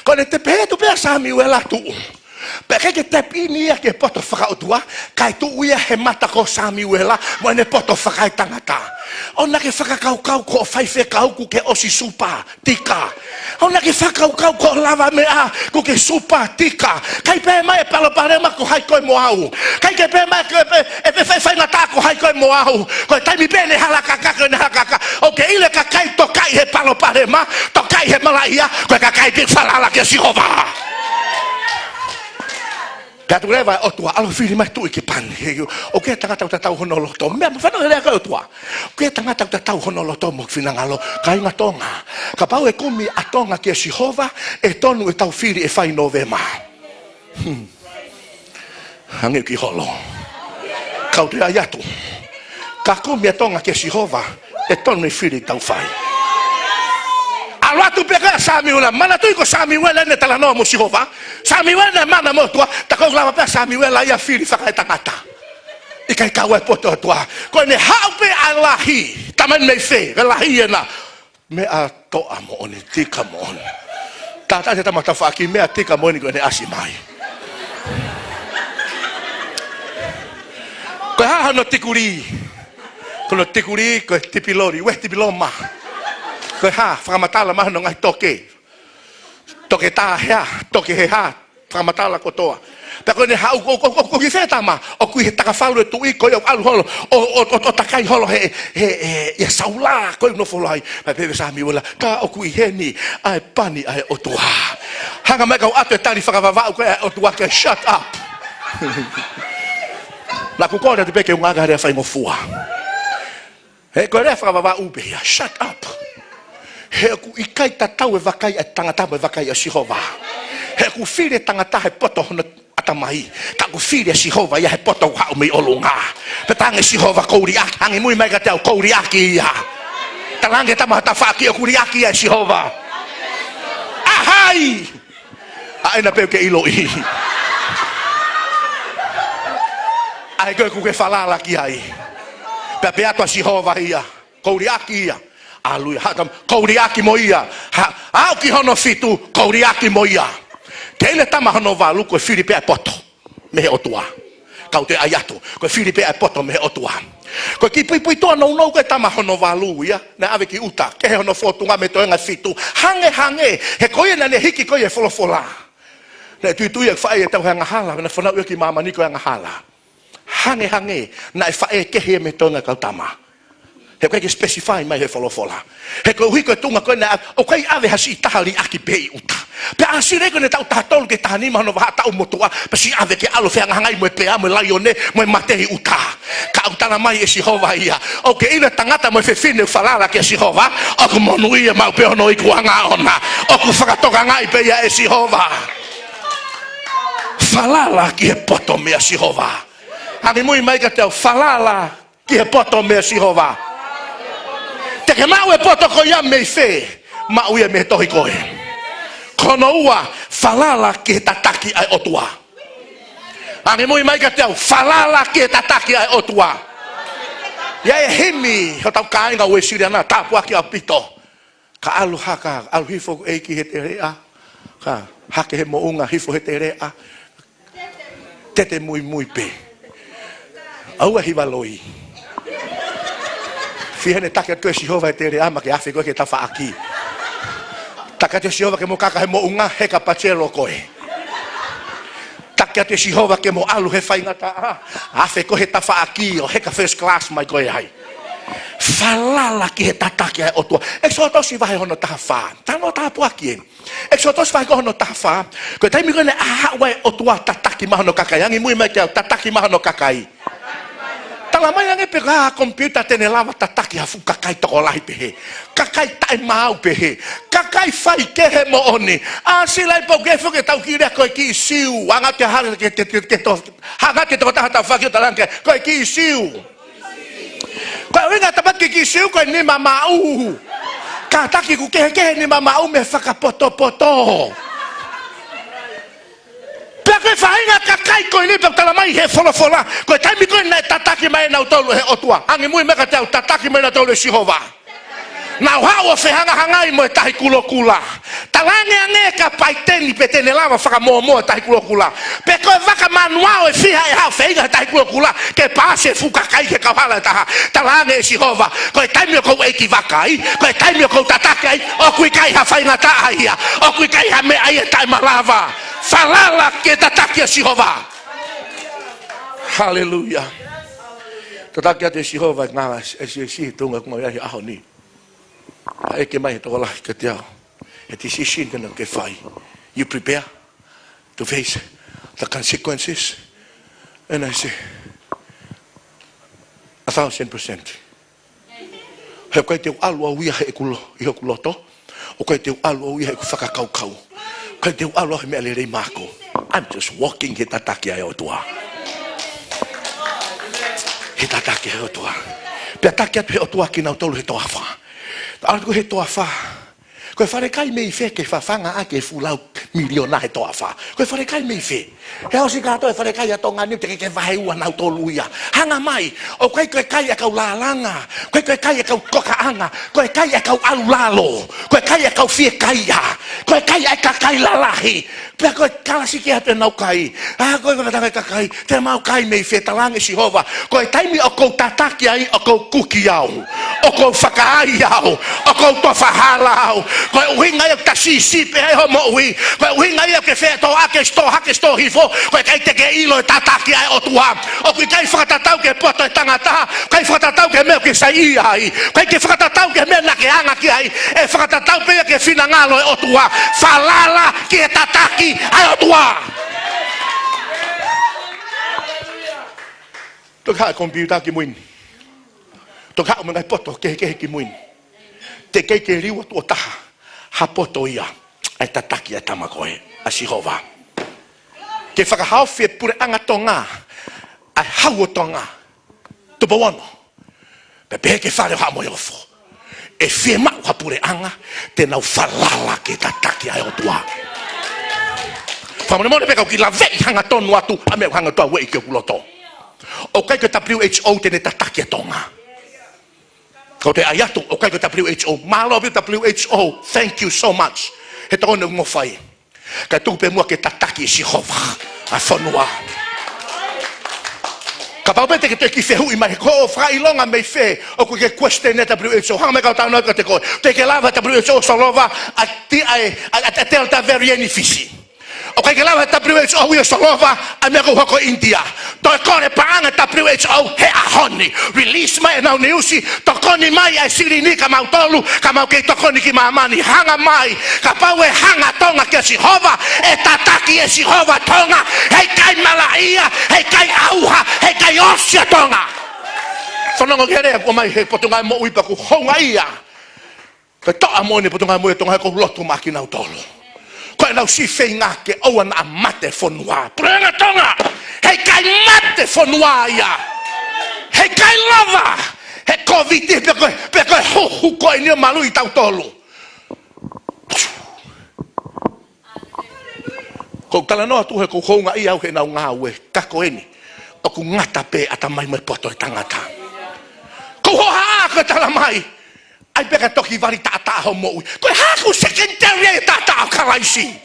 Ko ʻene tap in atu pē ʻa Samiuela ʻo tuʻu. Pea ʻikai ke tap in ia ki he poto fakaʻotua, kae tuʻu ia he mata ko Samiuela mo ʻene poto fakaetangata. ʻOua naʻá ke fakakaukau ko hoʻo faifekau kuo ke ʻosi super tika. ʻOua naʻá ke fakakaukau ko hoʻo lavameʻa kuo ke super tika. ʻIkai pehē mai e palopalema ko hai koe mo au. ʻIkai ke pehē mai ke pe, e pe fai faingataʻa ko hai koe mo au. Ko e taimi pē ʻene halakaka, ko ʻene halakaka, ʻoku ke ʻilo e kakai tokaʻi he palopalema, tokaʻi he malaʻia, ko e kakai pē falala kia Sihova. Pea tuʻu leva e ʻOtua, ʻalu ʻo fili mai e tuʻi ke pani. He ʻoku ʻi ai e tangata ʻoku tatau hono loto. Meʻa, meʻa fana lea ko e ʻOtua. ʻOku ʻi ai e tangata ʻoku tatau hono loto mo e finangalo, kāinga Tonga. Kapau ʻe kumi ʻa Tonga kia Sihova, ʻe tonu ʻetau fili ʻe fai Nōvema. Hmm. Hangē ʻoku holo. Kau toe ʻai atu. Ka kumi ʻa Tonga kia Sihova, ʻe tonu e fili ʻoku tau fai. ʻAlu atu pē ko ē ʻa Samiuela, manatuʻi ko Samiuela ʻene talanoa mo Sihova. Samiuela naʻe mana mo e ʻOtua, tā ko ē ʻoku lava pē ʻa Samiuela ia ʻo fili fakaetangata. ʻIkai kau ai e poto ʻa e ʻOtua. Ko ʻene haʻu pē ʻa e lahi, talamai mei fē, ko e lahi ena. Meʻa toʻa moʻoni, tika moʻoni. Tātā e tama tafaʻaki, meʻa tika moʻoni ko ʻene ʻasi mai. Ko e hā hono tikulī? Ko hono tikulī, ko e tipiloli, we tipiloma. Ko e hā, fakamatala mai hono ngaahi toke. Toke tā hea, toke he hā, fakamatala kotoa. Pea ko ʻene haʻu, ko, ko, ko, ko e kiʻi fē tama, ʻoku ʻi he takafalu e tuʻi ko ia ʻo ʻalu holo, ʻo, ʻo, ʻo, ʻo takai holo he, he, he, ʻia Saula, ko e nofo lahi. Pea pehē ʻe Samiuela, tā ʻoku ʻi heni ʻa e pani ʻa e ʻOtua. Hanga mai kau ʻoatu e tali fakavavau ko ē ʻa e ʻOtua ke shut up. Naʻá ku kole atu pē ke u ngāueʻaki e lea faingofua. He ko e lea fakavavau pē ia, shut up. He ʻoku ʻikai tatau e vakai ʻa e tangata mo e vakai ʻa Sihova. He ʻoku fili e tangata he poto hono ʻatamai. Ka ʻoku fili ʻa Sihova ia he poto ʻoku haʻu mei ʻolunga. Pea talaange ʻe Sihova ʻoku ou liʻaki, angimui mai kiate au ʻoku ou liʻaki ia. Talaange ki he tama tafaʻaki ʻoku liʻaki ia ʻe Sihova. ʻA hai? ʻA ena pē ʻoku ke ʻiloʻi. ʻA ē ko ē ʻoku ke falala ki ai. Pea pehē atu ʻa Sihova ia. Kou liʻaki ia. ʻAlu ia, haʻu e tama, kou liʻaki mo ia. Ha, aʻu ki hono fitu, kou liʻaki mo ia. Teʻeki ai tama hono valu, ko e fili pē ʻa e poto mei he ʻOtua. Kau toe ʻai atu, ko e fili pē ʻa e poto mei he ʻOtua. Ko e kiʻi puipuituʻa nounou ko e tama hono valu ia, naʻe ʻave ki ʻuta, kehe hono fōtunga mei he toenga fitu. Hangehangē, he ko ia naʻá ne hiki ko ia e folofola. Naʻe tuitui ʻa e faʻē ia ʻo tau he angahala, naʻe fanauʻi ia ki māmani ko e angahala. Hangehangē, naʻe faʻē kehe ia mei he toenga kau tama. He ʻoku ʻikai ke specify mai he folofola. He koeʻuhi ko e tuʻunga ko ē naʻe, ʻoku ʻikai ʻave ha siʻi taha liʻaki pē ʻi ʻuta. Pea ʻāsili ko ē naʻe taʻu taha tolu ki he taha nima hono vahaʻa taʻu motuʻa, pea siʻi ʻave ke ʻalu ʻo fehangahangai mo e peá, mo e laione, mo e mate ʻi ʻuta. Ka ʻoku tala mai ʻe Sihova ia, ʻokú ke ʻilo e tangata mo e fefine ʻoku falala kia Sihova, ʻoku monūʻia maʻu pē hono ikuʻanga ʻoʻona. ʻOku fakatokangaʻi pē ia ʻe Sihova. Falala ki he poto meia Sihova. Angimui mai kiate au, falala ki he poto meia Sihova. Te ke maʻu e poto ko ia mei fē? Maʻu ia mei he tohi ko ē. Ko hono ua, falala ki he tataki ʻa e ʻOtua. Angimui mai kiate au, falala ki he tataki ʻa e ʻOtua. ʻI ai e himi hotau kāinga Uēsiliana, tāpuaki ʻaupito. Ka ʻalu hake, ʻalu hifo ʻeiki he teleʻa. Ka hake he moʻunga, hifo he teleʻa. Tete muimui pē. ʻAua hiva loi. Fiha ne taki atu ʻe Sihova e teleʻa, maʻa ke afe koe ki he tafaʻaki. Taki atu ʻe Sihova ke mo kaka he moʻunga, heka pajelo koe. Taki atu ʻe Sihova ke mo ʻalu he faingataʻa, afe koe he tafaʻaki ʻo heka first class mai koe ai. Falala ki he tataki ʻa e ʻOtua. ʻEkisoto vahe hono taha fā. Talanoa tāpuaki eni. ʻEkisoto vahe ko hono taha fā. Ko e taimi ko ē naʻe haʻu ai e ʻOtua tataki mai hono kakai. Angimui mai kiate au, tataki mai hono kakai. Tala mai ange pē ko e hā ha komipiuta te ne lava tataki ha fuʻu kakai tokolahi pehē. Kakai taʻemaau pehē. Kakai faikehe moʻoni. ʻĀsili pē ʻoku ke foki ʻo tau kiʻi lea ko e kiʻi Siu. Hanga atu ke hā ke, ke, ke, ke to-, hanga atu ke tokotaha tafaʻaki ʻo talaange ko e kiʻi Siu. Ko e ʻuhinga ʻo e tafaʻaki kiʻi Siu ko e nima maʻu. Kātaki ʻoku kehekehe e nima maʻu mei he fakapotopoto. Pea ko e faʻahinga kakai ko eni pea ʻoku tala mai he folofola, ko e taimi ko ē naʻe tataki mai kinautolu ʻe he ʻOtua. Angimui mai kiate au, tataki mai kinautolu ʻe Sihova. Nau haʻu ʻo fehangahangai mo e Tahi Kulokula. Talaange ange kia Paiteni pe te ne lava fakamōmoa e Tahi Kulokula. Pe ko e vaka manuao ʻe fiha ʻe haʻu ʻo feinga he Tahi Kulokula ke paasi e fuʻu kakai ki he kauhala ʻe taha. Talaange ʻe Sihova, ko e taimi ʻoku ou ʻeikivaka ai, ko e taimi ʻoku ou tataki ai, ʻoku ʻikai ha faingataʻa ia, ʻoku ʻikai ha meʻa ia ʻe taʻemalava. Falala ki he tataki ʻa Sihova. Haleluia. Tataki atu ʻe Sihova e ngaahi siasi, tuʻunga ʻoku mau ʻi ai he ʻaho ni. ʻA ē ke mai he tokolahi kiate au. He decision ke nau ke fai. You prepare to face the consequences. And I say, a thousand percent. He ʻoku ʻikai te u ʻalu au ia heʻeku lo-, ʻi hoku loto. ʻOku ʻikai te u ʻalu au ia heʻeku fakakaukau. ʻOku ʻikai te u ʻalu au he meʻa lelei maʻaku. I'm just walking he tataki ʻa e ʻOtua. He tataki ʻa e ʻOtua. Pea tataki atu he ʻOtua kinautolu he toafa. ʻAlu ko ē he toafa. Ko e falekai mei fē ke fafanga ʻaki e fuʻu lau miliona he toafa? Ko e falekai mei fē? He ʻosi kātoa e falekai ʻa Tonga ni, teʻeki ke vaheua nautolu ia. Hanga mai, ʻoku ʻikai ko e kai ʻa e kau lālanga, ʻoku ʻikai ko e kai ʻa e kau kokaʻanga, ko e kai ʻa e kau ʻalu lalo, ko e kai ʻa e kau fiekaia, ko e kai ʻa e kakai lalahi. Pea ko e kalasi ke ʻatu ʻenau kai. ʻA, ko e kakai, kakai, te mau kai mei fē? Talaange ʻe Sihova, ko e taimi ʻoku ou tataki ai, ʻoku ou kuki au, ʻoku ou fakaai au, ʻoku ou tofa hala au. Ko e ʻuhinga ia ʻoku ta siʻisiʻi pē ai hoʻo moʻui. Ko e ʻuhinga ia ʻoku ke fetōʻaki e sitoa hake, sitoa hifo. Ko e ʻikai te ke ʻilo e tataki ʻa e ʻOtua. ʻOku ʻikai fakatatau ki he poto ʻo e tangata, ʻikai fakatatau ki he meʻa ʻoku ke saiʻia ai, ʻikai ke fakatatau ki he meʻa naʻá ke anga ki ai. ʻE fakatatau pē ia ki he finangalo ʻo e ʻOtua. Falala ki he tataki ʻa e ʻOtua. Toki haʻu e komipiuta kimui ni. Toki haʻu mo e ngaahi poto kehekehe kimui ni. Teʻeki ke liu atu ʻo taha ha poto ia ʻa e tataki ʻa e tama ko ē, ʻa Sihova. Ke fakahaofi e puleʻanga Tonga ʻa e hau ʻo Tonga. Tupou ono. Pea pehē ki he Fale ʻo Haʻa Moheofo, ʻe fiemaʻu ha puleʻanga te nau falala ki he tataki ʻa e ʻOtua. Fakamolemole pē ka u kiʻi laveʻi hangatonu atu ʻa e meʻa ʻoku hanga atu ʻo ueʻi ki hoku loto. ʻOku ʻikai ko e W H O te ne tataki ʻa Tonga. Kau toe ʻai atu, ʻoku ʻikai ko e W H O. Mālō pē W H O. Thank you so much. He tokoni ʻoku mo fai. Kae tuku pē muʻa ke tataki ʻe Sihova ʻa e fonua. Kapau pē te ke toe kiʻi fehuʻi mai, ko e fakaʻilonga mei fē ʻoku ke question e W H O. Hanga mai kau talanoa kiate koe. Teʻeki ke lava W H O ʻo solova ʻa e ti-, ʻa e, ʻa e, ʻa e Delta variant ʻi Fisi. ʻOku ʻikai ke lava W H O ia ʻo solova ʻa e meʻa ʻoku hoko ʻi ʻInitia. Toe kole paʻanga W H O he ʻaho ni. Release mai ʻenau niusi, tokoni mai ʻa e silini kia mautolu, ka mau kei tokoni ki māmani. Hanga mai, kapau ʻe hanga Tonga kia Sihova, ʻe tataki ʻe Sihova Tonga, heʻikai malaʻia, heʻikai ʻauha, heʻikai ʻosi ʻa Tonga. Fanongo ki he lea ʻoku ʻomai he Potungāue Moʻui pea ʻoku houngaʻia. Ko e toʻa moʻoni e Potungāue Moʻui ʻa Tonga he ʻoku ou lotu maʻa kinautolu. Ko ʻenau siʻi feinga ke ʻoua naʻa mate fonua. Puleʻanga Tonga, heʻikai mate fonua ia. Heʻikai lava he Kōviti pe ko e, pe ko e huhu ko eni ʻo maluʻi tautolu. ʻOku ou talanoa atu he ʻoku ou houngaʻia au he ʻenau ngāue, ka ko eni ʻoku ngata pē ʻatamai mo e poto ʻo e tangata. ʻOku ou hohaʻa ko e tala mai, ʻai pē ka toki vali taʻataʻa hoʻo moʻui. Ko e hā ʻoku secondary ai e taʻataʻa ʻo Kalaisi?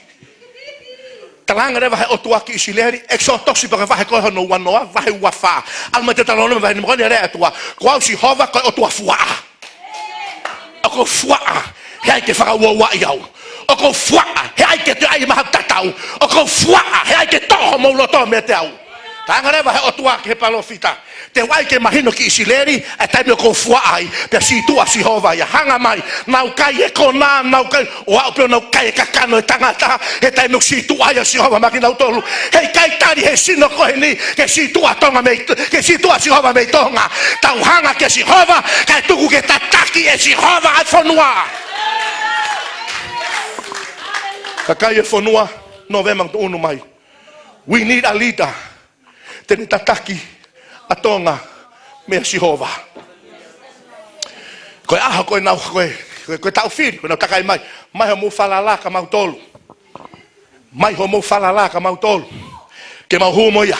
Talaange leva he ʻOtua ki ʻIsileli, ʻEkisoto pe ko e vahe ko ē hono uanoa, vahe uafā. ʻAlu mai ʻo talanoa mai he vahe ni mo e koni lea ʻa e ʻOtua. Ko au Sihova ko e ʻOtua fuaʻa. ʻOku ou fuaʻa, he ʻai ke fakauouaʻi au. ʻOku ou fuaʻa, he ʻai ke toe ʻai mai haʻaku tatau. ʻOku ou fuaʻa, he ʻai ke toʻo homou loto meiate au. Talaange leva he ʻOtua ki he palōfita, te u ʻai ke mahino ki ʻIsileli ʻa e taimi ʻoku ou fuaʻa ai, pea sītuʻa Sihova ia. Hanga mai, nau kai e konā, nau kai, ʻo aʻu pē ʻo nau kai e kakano ʻo e tangata, he taimi ʻoku sītuʻa ai ʻa Sihova maʻa kinautolu. Heʻikai tali he sino ko eni ke sītuʻa Tonga mei, ke sītuʻa Sihova mei Tonga. Tau hanga kia Sihova, kae tuku ke tataki ʻe Sihova ʻa e fonua. Kakai e fonua, Nōvema ʻoku tuʻunu mai. We need a leader. Te ne tataki ʻa Tonga meia Sihova. Ko e ʻaho ko ē naʻa, ko e, ko e, ko e taʻu fili, ko ʻenau takai mai. Mai hoʻomou falala kia mautolu. Mai hoʻomou falala kia mautolu. Ke mau hū mo ia.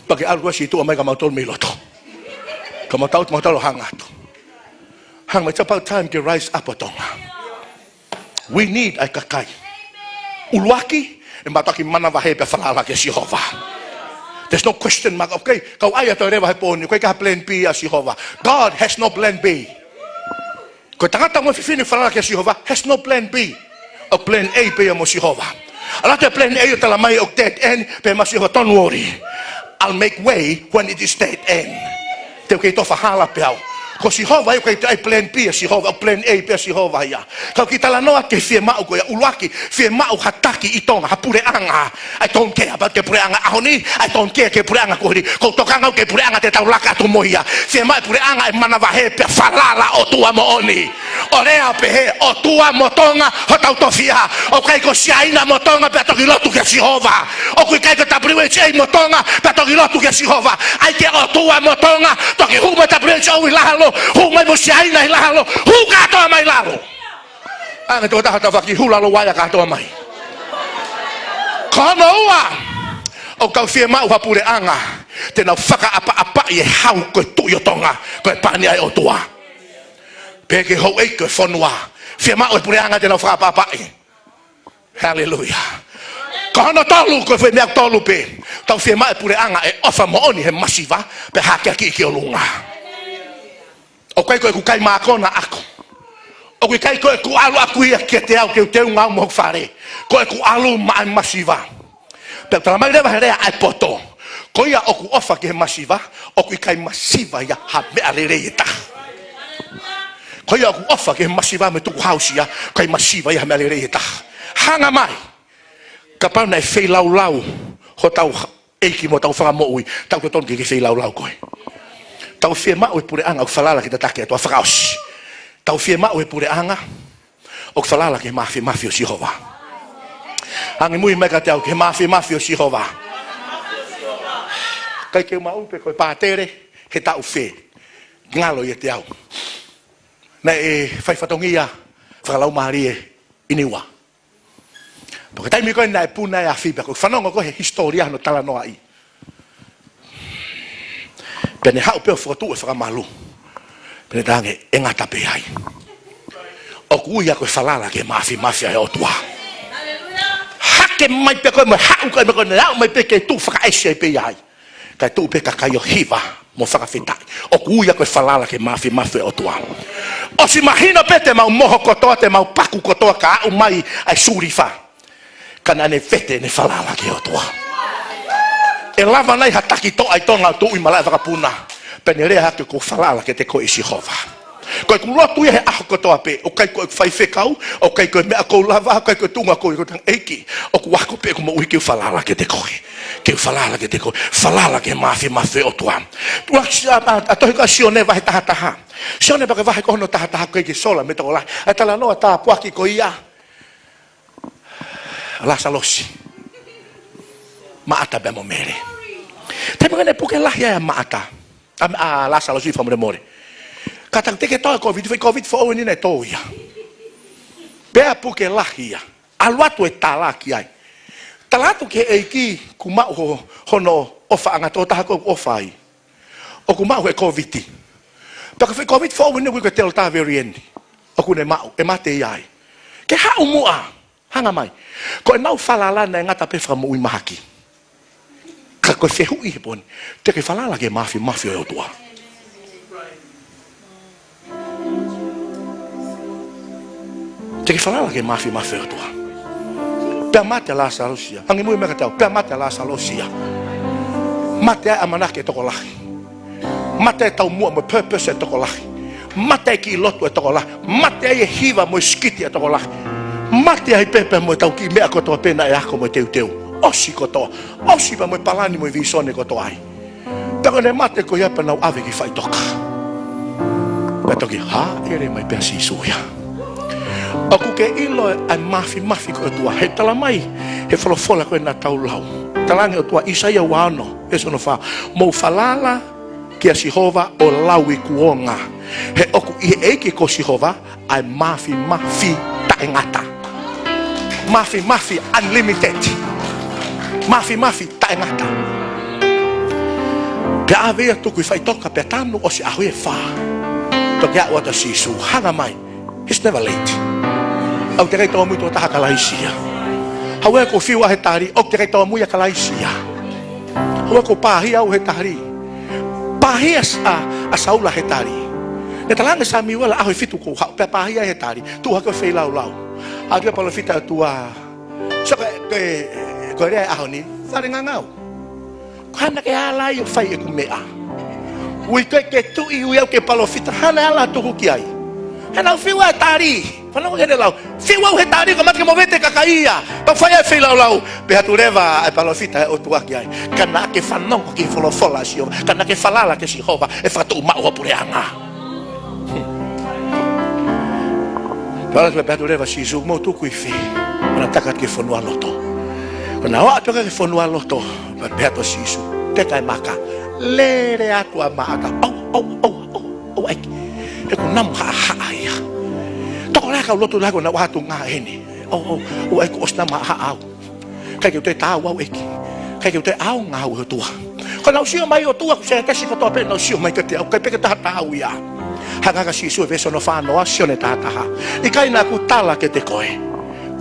Pea ke ʻalu ʻo sītuʻa mai kia mautolu mei loto. Ka mau tau, mau tau ʻo hanga atu. Hanga mai, it's about time ke rise up ʻa Tonga. We need ʻa e kakai. ʻUluaki, ʻe mātuʻaki manavahē pea falala kia Sihova. There's no question mark. Okay, kau ʻai atu leva he pō ni, ʻoku ʻikai ha plan B ʻa Sihova. God has no plan B. Ko e tangata mo e fefine falala kia Sihova, has no plan B. ʻOku plan A pē ia mo Sihova. ʻAlu atu e plan A ʻo tala mai ʻoku dead end, pehē mai ʻe Sihova, don't worry. I'll make way when it is dead end. Te u kei tofa hala pē au. Ko Sihova ia ʻoku ʻikai toe ʻi ai plan B ʻa Sihova, ʻoku plan A pē ʻa Sihova ia. Kau kiʻi talanoa ki he fiemaʻu ko ia. ʻUluaki, fiemaʻu ha taki ʻi Tonga, ha puleʻanga. I don't care about ki he puleʻanga ʻaho ni, I don't care ki he puleʻanga ko eni. ʻOku ou tokanga au ki he puleʻanga te tau laka atu mo ia. Fiemaʻu e puleʻanga ʻe manavahē pea falala ʻOtua moʻoni. ʻO lea pehē, ʻOtua mo Tonga hotau tofiʻa. ʻOku ʻikai ko Siaina mo Tonga pea toki lotu kia Sihova. ʻOku ʻikai ko W H A mo Tonga pea toki lotu kia Sihova. ʻAi ke ʻOtua mo Tonga, toki hū mai W H O ʻi lalo, hū mai mo Siaina ʻi lalo, hū kātoa mai lalo. Ange tō taha tafaʻaki, hū lalo uaea kātoa mai. Ko hono ua, ʻoku ou fiemaʻu ha puleʻanga te nau fakaʻapaʻapaʻi e hau ko e Tuʻi ʻo Tonga, ko e pani ʻa e ʻOtua. Pehē ki he houʻeiki ʻo e fonua, fiemaʻu e puleʻanga te nau fakaʻapaʻapaʻi. Haleluia. Ko hono tolu, ko e foʻi meʻa tolu pē. Tau fiemaʻu e puleʻanga ʻe ʻofa moʻoni he masiva, pea hakeakiʻi ki ʻolunga. ʻOku ʻikai ko ʻeku kai mākona ʻaku. ʻOku ʻikai ko ʻeku ʻalu ʻaku ia kiate au ke u teunga au mo hoku fale. Ko ʻeku ʻalu maʻa e masiva. Pea tala mai leva he lea ʻa e poto, ko ia ʻoku ʻofa ki he masiva, ʻoku ʻikai masiva ia ha meʻa lelei ʻe taha. Ko ia ʻoku ʻofa ki he masiva mo e tukuhausia, ʻikai masiva ia ha meʻa lelei ʻe taha. Hanga mai, kapau naʻe feilaulau hotau ʻEiki mo hotau Fakamoʻui, tau totonu ke ke feilaulau koe. Tau fiemaʻu e puleʻanga ʻoku falala ki he tataki ʻa e ʻOtua. Fakaʻosi, tau fiemaʻu e puleʻanga ʻoku falala ki he māfimafi ʻo Sihova. Angimui mai kiate au, ki he māfimafi ʻo Sihova. ʻIkai ke u maʻu pe ko e pātele he taʻu fē, ngalo ʻiate au. Naʻe fai fatongia fakalaumālie ʻi Niua. Pea ko e taimi ko ē naʻe puna e afi, pea ʻoku ou fanongo ko ē he hisitōlia hono talanoaʻi. Pea ne haʻu pē ʻo fokotuʻu e fakamalu. Pea ne talaange, ʻe ngata pē ai. ʻOku ui ia ko e falala ki he māfimafi ʻa e ʻOtua. Hake mai pē ko ē mo e haʻu ko ē mo ko ē, ne aʻu mai pē ke tuʻu fakaʻesi ai pē ia ai. Kae tuʻu pē kakai ʻo hiva mo fakafetaʻi. ʻOku ui ia ko e falala ki he māfimafi ʻa e ʻOtua. ʻOsi mahino pē te mau moho kotoa, te mau paku kotoa ka aʻu mai ʻa e sulifa. Ka naʻa ne vete ʻene falala ki he ʻOtua. ʻE lava nai ha taki toʻa ʻi Tonga ʻo tuʻu ʻi malaʻe vakapuna, pea ne lea hake, ʻoku ou falala kiate koe ʻe Sihova. Ko ʻeku lotu ia he ʻaho kotoa pē, ʻoku ʻikai ko ʻeku faifekau, ʻoku ʻikai ko e meʻa ʻoku ou lava, ʻoku ʻikai ko e tuʻunga ʻoku ou ʻi ai, ko e tangataʻeiki. ʻOku ako pē ʻeku moʻui ke u falala kiate koe. Ke u falala kiate koe. Falala ki he māfimafi ʻo e ʻOtua. Tuʻa ki sia, a, a tohi ko ē ʻa Sione vahe taha taha. Sione pea ko e vahe ko hono taha taha, ʻoku ʻikai ke sola mei he tokolahi. ʻA e talanoa tāpuaki ko ia ʻa Lāsalosi. Maʻata pea mo Mele. Taimi ko ē naʻe puke lahi ai ʻa Maʻata, ʻa, ʻa Lāsalosi, fakamolemole. Kātaki, te ke tō e Kōviti, foʻi Kōviti foʻou eni naʻe tō ia. Pea puke lahi ia. ʻAlu atu e tala ki ai. Tala atu ki he ʻEiki kuo maʻu ho-, hono ʻofaʻanga, tokotaha ko ē ʻoku ʻofa ai. ʻOku maʻu he Kōviti. Pea ko e foʻi Kōviti foʻou eni ʻoku ui ko e Delta variant ʻoku ne maʻu, ʻe mate ia ai. Ke haʻu muʻa, hanga mai. Ko ʻenau falala naʻe ngata pē fakamoʻui mahaki. Ka ko e fehuʻi he pō ni, te ke falala ki he māfimafi ʻo e ʻOtua. Te ke falala ki he māfimafi ʻo e ʻOtua. Pea mate ʻa Lāsalosi ia. Hangē ko e meʻa ka tau, pea mate ʻa Lāsalosi ia. Mate ai e ʻamanaki ʻa e tokolahi. Mate ai e taumuʻa mo e purpose ʻa e tokolahi. Mate ai e kiʻi lotu ʻa e tokolahi. Mate ai e hiva mo e sikiti ʻa e tokolahi. Mate ai pē pea mo e tau kiʻi meʻa kotoa pē naʻe ako mo e teuteu. ʻOsi kotoa. ʻOsi pea mo e palani mo e vīsone kotoa ai. Pea ko ʻene mate ko ia pea nau ʻave ki faʻitoka. Pea toki hāʻele mai pē ʻa Sīsū ia. ʻOku ke ʻilo ʻa e māfimafi ko e ʻOtua. He talamai he folofola ko ē naʻa tau lau. Talaange ʻe he ʻOtua, ʻAisea ua ono, veesi hono fā. Mou falala kia Sihova ʻo lauikuonga. He ʻoku ʻi he ʻEiki ko Sihova ʻa e māfimafi taʻengata. Māfimafi unlimited. Māfimafi taʻengata. Pea ʻave ia tuku ʻi faʻitoka pea tanu ʻosi ʻaho ʻe fā. Toki aʻu atu ʻa Sīsū, hanga mai. He's never late. ʻOku teʻeki ai tōmui tokotaha Kalaisi ia. Hauē ko e fiu ʻa he tali, ʻoku teʻeki ai tōmui ʻa Kalaisi ia. Hauē ko e pāhia au he tali. Pāhia s-, ʻa, ʻa Saula he tali. Ne talaange ʻe Samiuela ʻaho ʻe fitu kuo u haʻu, pea pāhia he tali. Tuʻu hake ʻo feilaulau. ʻAlu atu e palōfita ʻa e ʻOtua. So ko e, ko e, ko e lea ʻo e ʻaho ni, fale ngangau. Ko e hā naʻa ke ala ai ʻo fai ʻeku meʻa? Ui koe ke tuʻi, ui au ke palōfita, hā naʻe ala tuku ki ai? He naʻa ku fiu ʻa e tali. Fanongo ki heʻene lau. Fiu au he tali, ka mate ke movete kakai ia. Pea fai ʻa e feilaulau. Pehē atu leva ʻa e palōfita ʻa e ʻOtua ki ai. Ka naʻa ke fanongo ki he folofola ʻa Sihova. Ka naʻa ke falala kia Sihova. ʻE fakatuʻu maʻu ho puleʻanga. Pea ʻalu atu pea pehē atu leva ʻa Sīsū, mou tuku ʻi fē? Pea na taka atu ki he fonualoto. Pea na ō atu ki he fonualoto, pea pehē atu ʻa Sīsū, teka e maka. Lele atu ʻa Maʻata, ʻauē, ʻauē, ʻauē, ʻauē, ʻauē, ʻeiki. He kuo namu haʻahaʻa ia. Tokolahi e kau lotu lahi kuo nau ʻoatu ngā ʻeni. ʻAu, ʻau, ʻauē, ʻeiki, ʻosi namu haʻahaʻa au. ʻIkai ke u toe taau au, ʻeiki. ʻIkai ke u toe ʻaonga au he ʻOtua. Ko ʻenau sio mai ʻOtua, ko e sētesi kotoa pē ʻenau sio mai kiate au, ʻikai pē ke taha taau ia. Hanga hake ʻa Sīsū he veesi hono fā noa, Sione taha taha. ʻIkai naʻa ku tala kiate koe,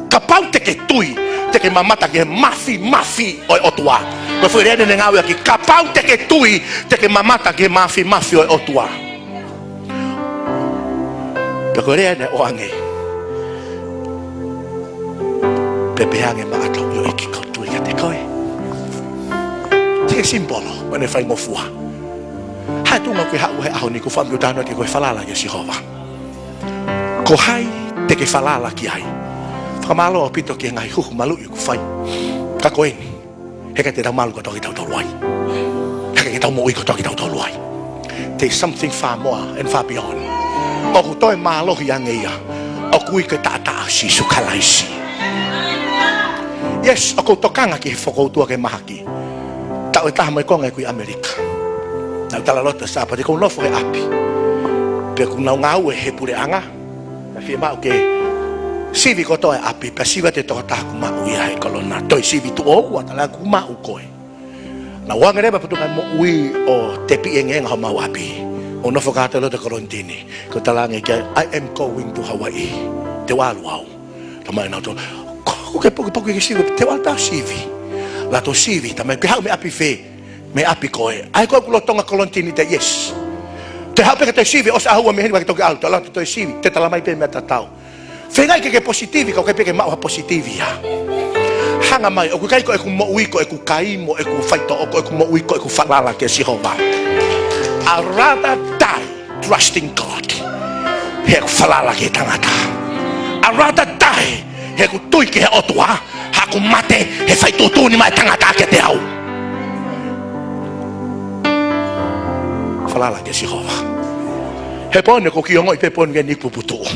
kapau te ke tui, te ke mamata ki he māfimafi ʻo e ʻOtua. Ko e foʻi lea eni naʻe ngāueʻaki, kapau te ke tui, te ke mamata ki he māfimafi ʻo e ʻOtua. Pea ko e lea naʻe ʻoange. Pea pehē ange ʻe Maʻata, ʻio ʻeiki, ʻoku ou tui kiate koe. Sio ki he simple, mo ʻene faingofua. Hā e tuʻunga ʻoku ke haʻu he ʻaho ni? ʻOku ou fakaʻamu ke u talanoa kiate koe, falala kia Sihova. Ko hai te ke falala ki ai? Fakamālō ʻaupito ki he ngaahi huhu maluʻi ʻoku fai. Ka ko eni. He ʻikai te tau malu kotoa kitautolu ai. He ʻikai ke tau moʻui kotoa kitautolu ai. There's something far more and far beyond. ʻOku toe mālohi ange ia. ʻOku ui ko e taʻataʻa ʻo Sīsū Kalaisi. Yes, ʻoku ou tokanga ki he fokoutua ki he mahaki. Taʻu ʻe taha mo e konga ʻeku ʻi ʻAmelika. Naʻa ku talaloto he Sāpate, ʻoku ou nofo he ʻapi. Pea ʻoku nau ngāue he puleʻanga. Naʻe fiemaʻu ke sivi kotoa e ʻapi, pea sivi atu e tokotaha kuo maʻu ia he kolona. Toe sivi tuʻo ua, talaange kuo maʻu koe. Naʻa ku ʻange leva ʻa e putu ʻa e moʻui ʻo tepiʻi engeenga homau ʻapi. ʻO nofo kātoa ʻi loto kolonitini. Ko e talaange ki ai, "I am going to Hawaii." Te u ʻalu au. Talamai ʻe nautolu, "Ko, ko ke poki, poki ke sivi, te u ʻalu pē au sivi." Lolotonga sivi, talamai, "Ke haʻu mei ʻapi fē?" "Mei ʻapi ko ē." "ʻAi ko ē ʻoku lolotonga kolonitini?" Te u, "Yes." "Te u haʻu pē ke te sivi, ʻosi ʻaho ua mei heni pea ke toki ʻalu." Te u ʻalu atu ʻo toe sivi, te talamai pē meʻa tatau. Feingaʻi ke ke positivi, ka ʻoku ʻikai pē ke maʻu ha positivi ia. Hanga mai, ʻoku ʻikai ko ʻeku moʻui, ko ʻeku kai mo ʻeku faitoʻo, ko ʻeku moʻui, ko ʻeku falala kia Sihova. I rather die trusting God, heʻeku falala ki he tangata. I rather die, heʻeku tui ki he ʻOtua, heʻeku mate he fai tuʻutuʻuni mai e tangata kiate au. Falala kia Sihova. He pō ni ʻoku ou ongoʻi pē pō ni ʻoku ʻi ai e niʻihi puputuʻu.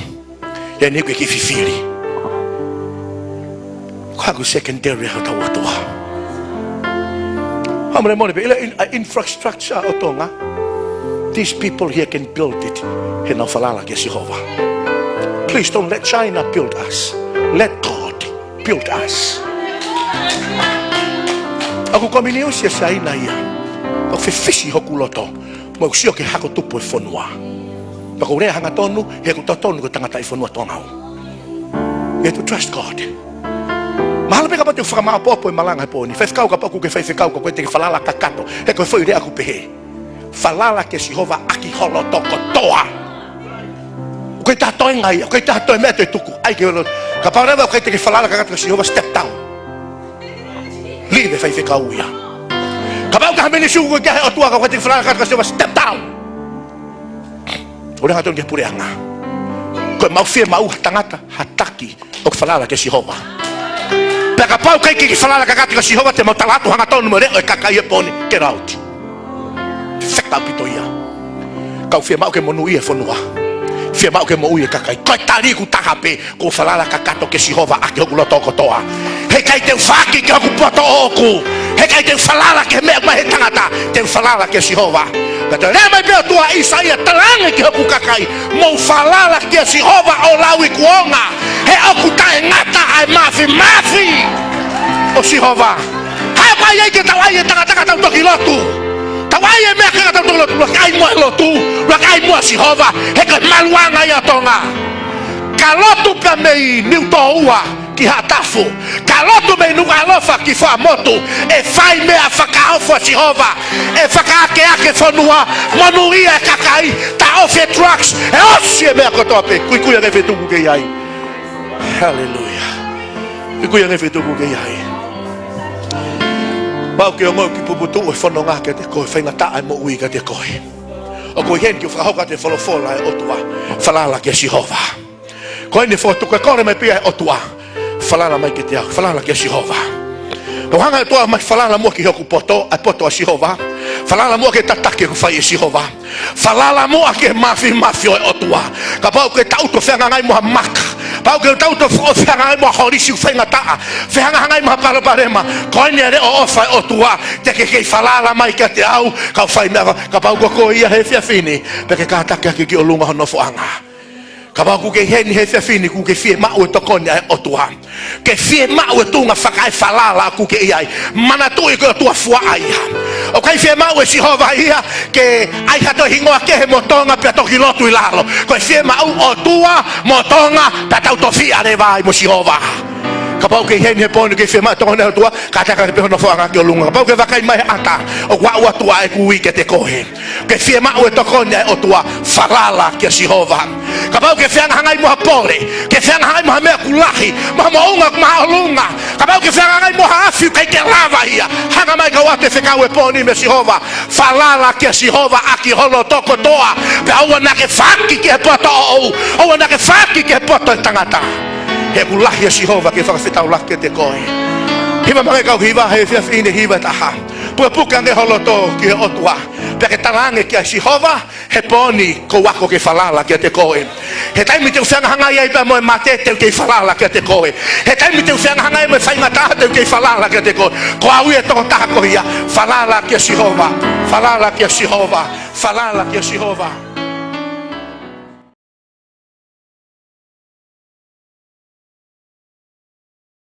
ʻI ai e niʻihi ʻoku ʻikai ke fifili. Ko e hā ʻoku secondary ai hotau ʻOtua? Hā, molemole pē, ʻi he in-, ʻa e infrastructure ʻo Tonga. These people here can build it. He nau falala kia Sihova. Please don't let China build us. Let God build us. ʻOku ou kominiusi ʻa Siaina ia. ʻOku fefisi hoku loto. Mo ʻeku sio ki he hako tupu ʻo e fonua. Pea ʻoku ou lea hangatonu, he ʻoku ou totonu ko e tangataʻi fonua Tonga au. You have to trust God. Mahalo pē kapau te u fakamāʻopoʻopo e malanga he pō ni. Faifekau, kapau ʻoku ke faifekau, ka ʻoku ʻikai te ke falala kakato. He ko e foʻi lea ʻoku pehē, falala kia Sihova ʻaki ho loto kotoa. ʻOku ʻikai ha toe ngaahi, ʻoku ʻikai ha toe meʻa te ke tuku. ʻAi ke holo. Kapau leva ʻoku ʻikai te ke falala kakato kia Sihova, step down. Leave e faifekau ia. Kapau ko ha minisitiri ʻoku ʻikai ke ʻi ai ha ʻOtua, ka ʻoku ʻikai te ke falala kakato kia Sihova, step down. ʻOku ou lea hangatonu ki he puleʻanga. Ko ʻemau fiemaʻu ha tangata, ha taki ʻoku falala kia Sihova. Pea kapau ʻoku ʻikai ke ke falala kakato kia Sihova, te mau tala atu hangatonu mo e leʻo ʻo e kakai he pō ni, get out. Fekau pito ia. Ka ʻoku fiemaʻu ke monūʻia e fonua. Fiemaʻu ke moʻui e kakai. Ko e tali ʻoku taha pē, ko e falala kakato kia Sihova ʻaki hoku loto kotoa. Heʻikai te u faaki ki hoku poto ʻoʻoku. Heʻikai te u falala ki he meʻa mai he tangata. Te u falala kia Sihova. Ka te lea mai pē ʻOtua, ʻĪsaia, talaange ki hoku kakai, mou falala kia Sihova ʻo lauikuonga. He ʻoku taʻengata ʻa e māfimafi ʻo Sihova. Haʻu mai ai ke tau ʻai e tangata ka tau toki lotu. Tau ʻai e meʻa ka tau toki lotu. ʻUluaki ʻai muʻa e lotu. ʻUluaki ʻai muʻa Sihova. He ko e maluʻanga ia ʻo Tonga. Ka lotu pē mei Niutōua ki Haʻatafu. Ka lotu mei Nukuʻalofa ki Fuaʻamotu. ʻE fai meʻa fakaofo ʻa Sihova. ʻE fakaakeake fonua. Monūʻia e kakai. Taʻofi e drugs. ʻE ʻosi e meʻa kotoa pē. Kuikui ange feituʻu ʻoku ke ʻi ai. Haleluia. Kuikui ange feituʻu ʻoku ke ʻi ai. Pau ke ongoʻi ʻoku puputuʻu e fononga kiate koe, faingataʻa e moʻui kiate koe. ʻOku ou ʻi heni ke fakahoko atu e folofola ʻa e ʻOtua. Falala kia Sihova. Ko eni fotu, ko e kole mai pē ia ʻa e ʻOtua. Falala mai kiate au, falala kia Sihova. ʻOku hanga ʻe he ʻOtua mai, falala muʻa ki hoku poto, ʻa e poto ʻa Sihova. Falala muʻa ki he tataki ʻoku fai ʻe Sihova. Falala muʻa ki he māfimafi ʻo e ʻOtua. Kapau ʻoku ke tangutu ʻo fehangahangai mo ha maka. Pau ʻoku ke tangutu ʻo fehangahangai mo ha holisi ʻoku faingataʻa. Fehangahangai mo ha palopalema. Ko eni e leʻo ʻofa ʻa e ʻOtua. Te ke kei falala mai kiate au. Kau fai meʻa, kapau ko koe ia he efiafi ni. Pea ke kātaki hake ki ʻolunga ho nofoʻanga. Kapau ʻoku ke ʻi heni he efiafi ni, ʻoku ke fiemaʻu e tokoni ʻa e ʻOtua. Ke fiemaʻu e tuʻunga fakaefalala ʻoku ke ʻi ai. Manatuʻi ko e ʻOtua fuaʻa ia. ʻOku ʻikai fiemaʻu ʻe Sihova ia ke ʻai ha toe hingoa kehe mo Tonga pea toki lotu ʻi lalo. Ko e fiemaʻu ʻOtua mo Tonga pea tau tofiʻa leva ai mo Sihova. Kapau ʻoku ke ʻi heni he pō ni ʻoku ke fiemaʻu e tokoni ʻa e ʻOtua, kātaki hake pē ho nofoʻanga ki ʻolunga. Kapau ʻoku ke vakai mai he ʻata, ʻoku aʻu atu ʻa ʻeku ui kiate koe. Ke fiemaʻu e tokoni ʻa e ʻOtua, falala kia Sihova. Kapau ʻoku ke fehangahangai mo ha pole, ke fehangahangai mo ha meʻa ʻoku lahi, mo ha moʻunga ʻoku māʻolunga. Kapau ʻoku ke fehangahangai mo ha afi ʻoku ʻikai ke lava ia. Hanga mai kau ʻoatu e fekau he pō ni meia Sihova. Falala kia Sihova ʻaki ho loto kotoa. Pea ʻoua naʻa ke faaki ki he poto ʻoʻou. ʻOua naʻa ke faaki ki he poto ʻo e tangata. He ʻoku lahi ʻa Sihova ke fakafetaulaki kiate koe. Hiva mai ange kau hiva he efiafi ni, hiva ʻe taha. Pukepuke ange ho loto ki he ʻOtua. Pea ke talaange kia Sihova, he pō ni ʻoku ou ako ke falala kiate koe. He taimi te u fehangahangai ai pea mo e mate, te u kei falala kiate koe. He taimi te u fehangahangai mo e faingataʻa, te u kei falala kiate koe. Ko au ia e tokotaha ko ia. Falala kia Sihova. Falala kia Sihova. Falala kia Sihova.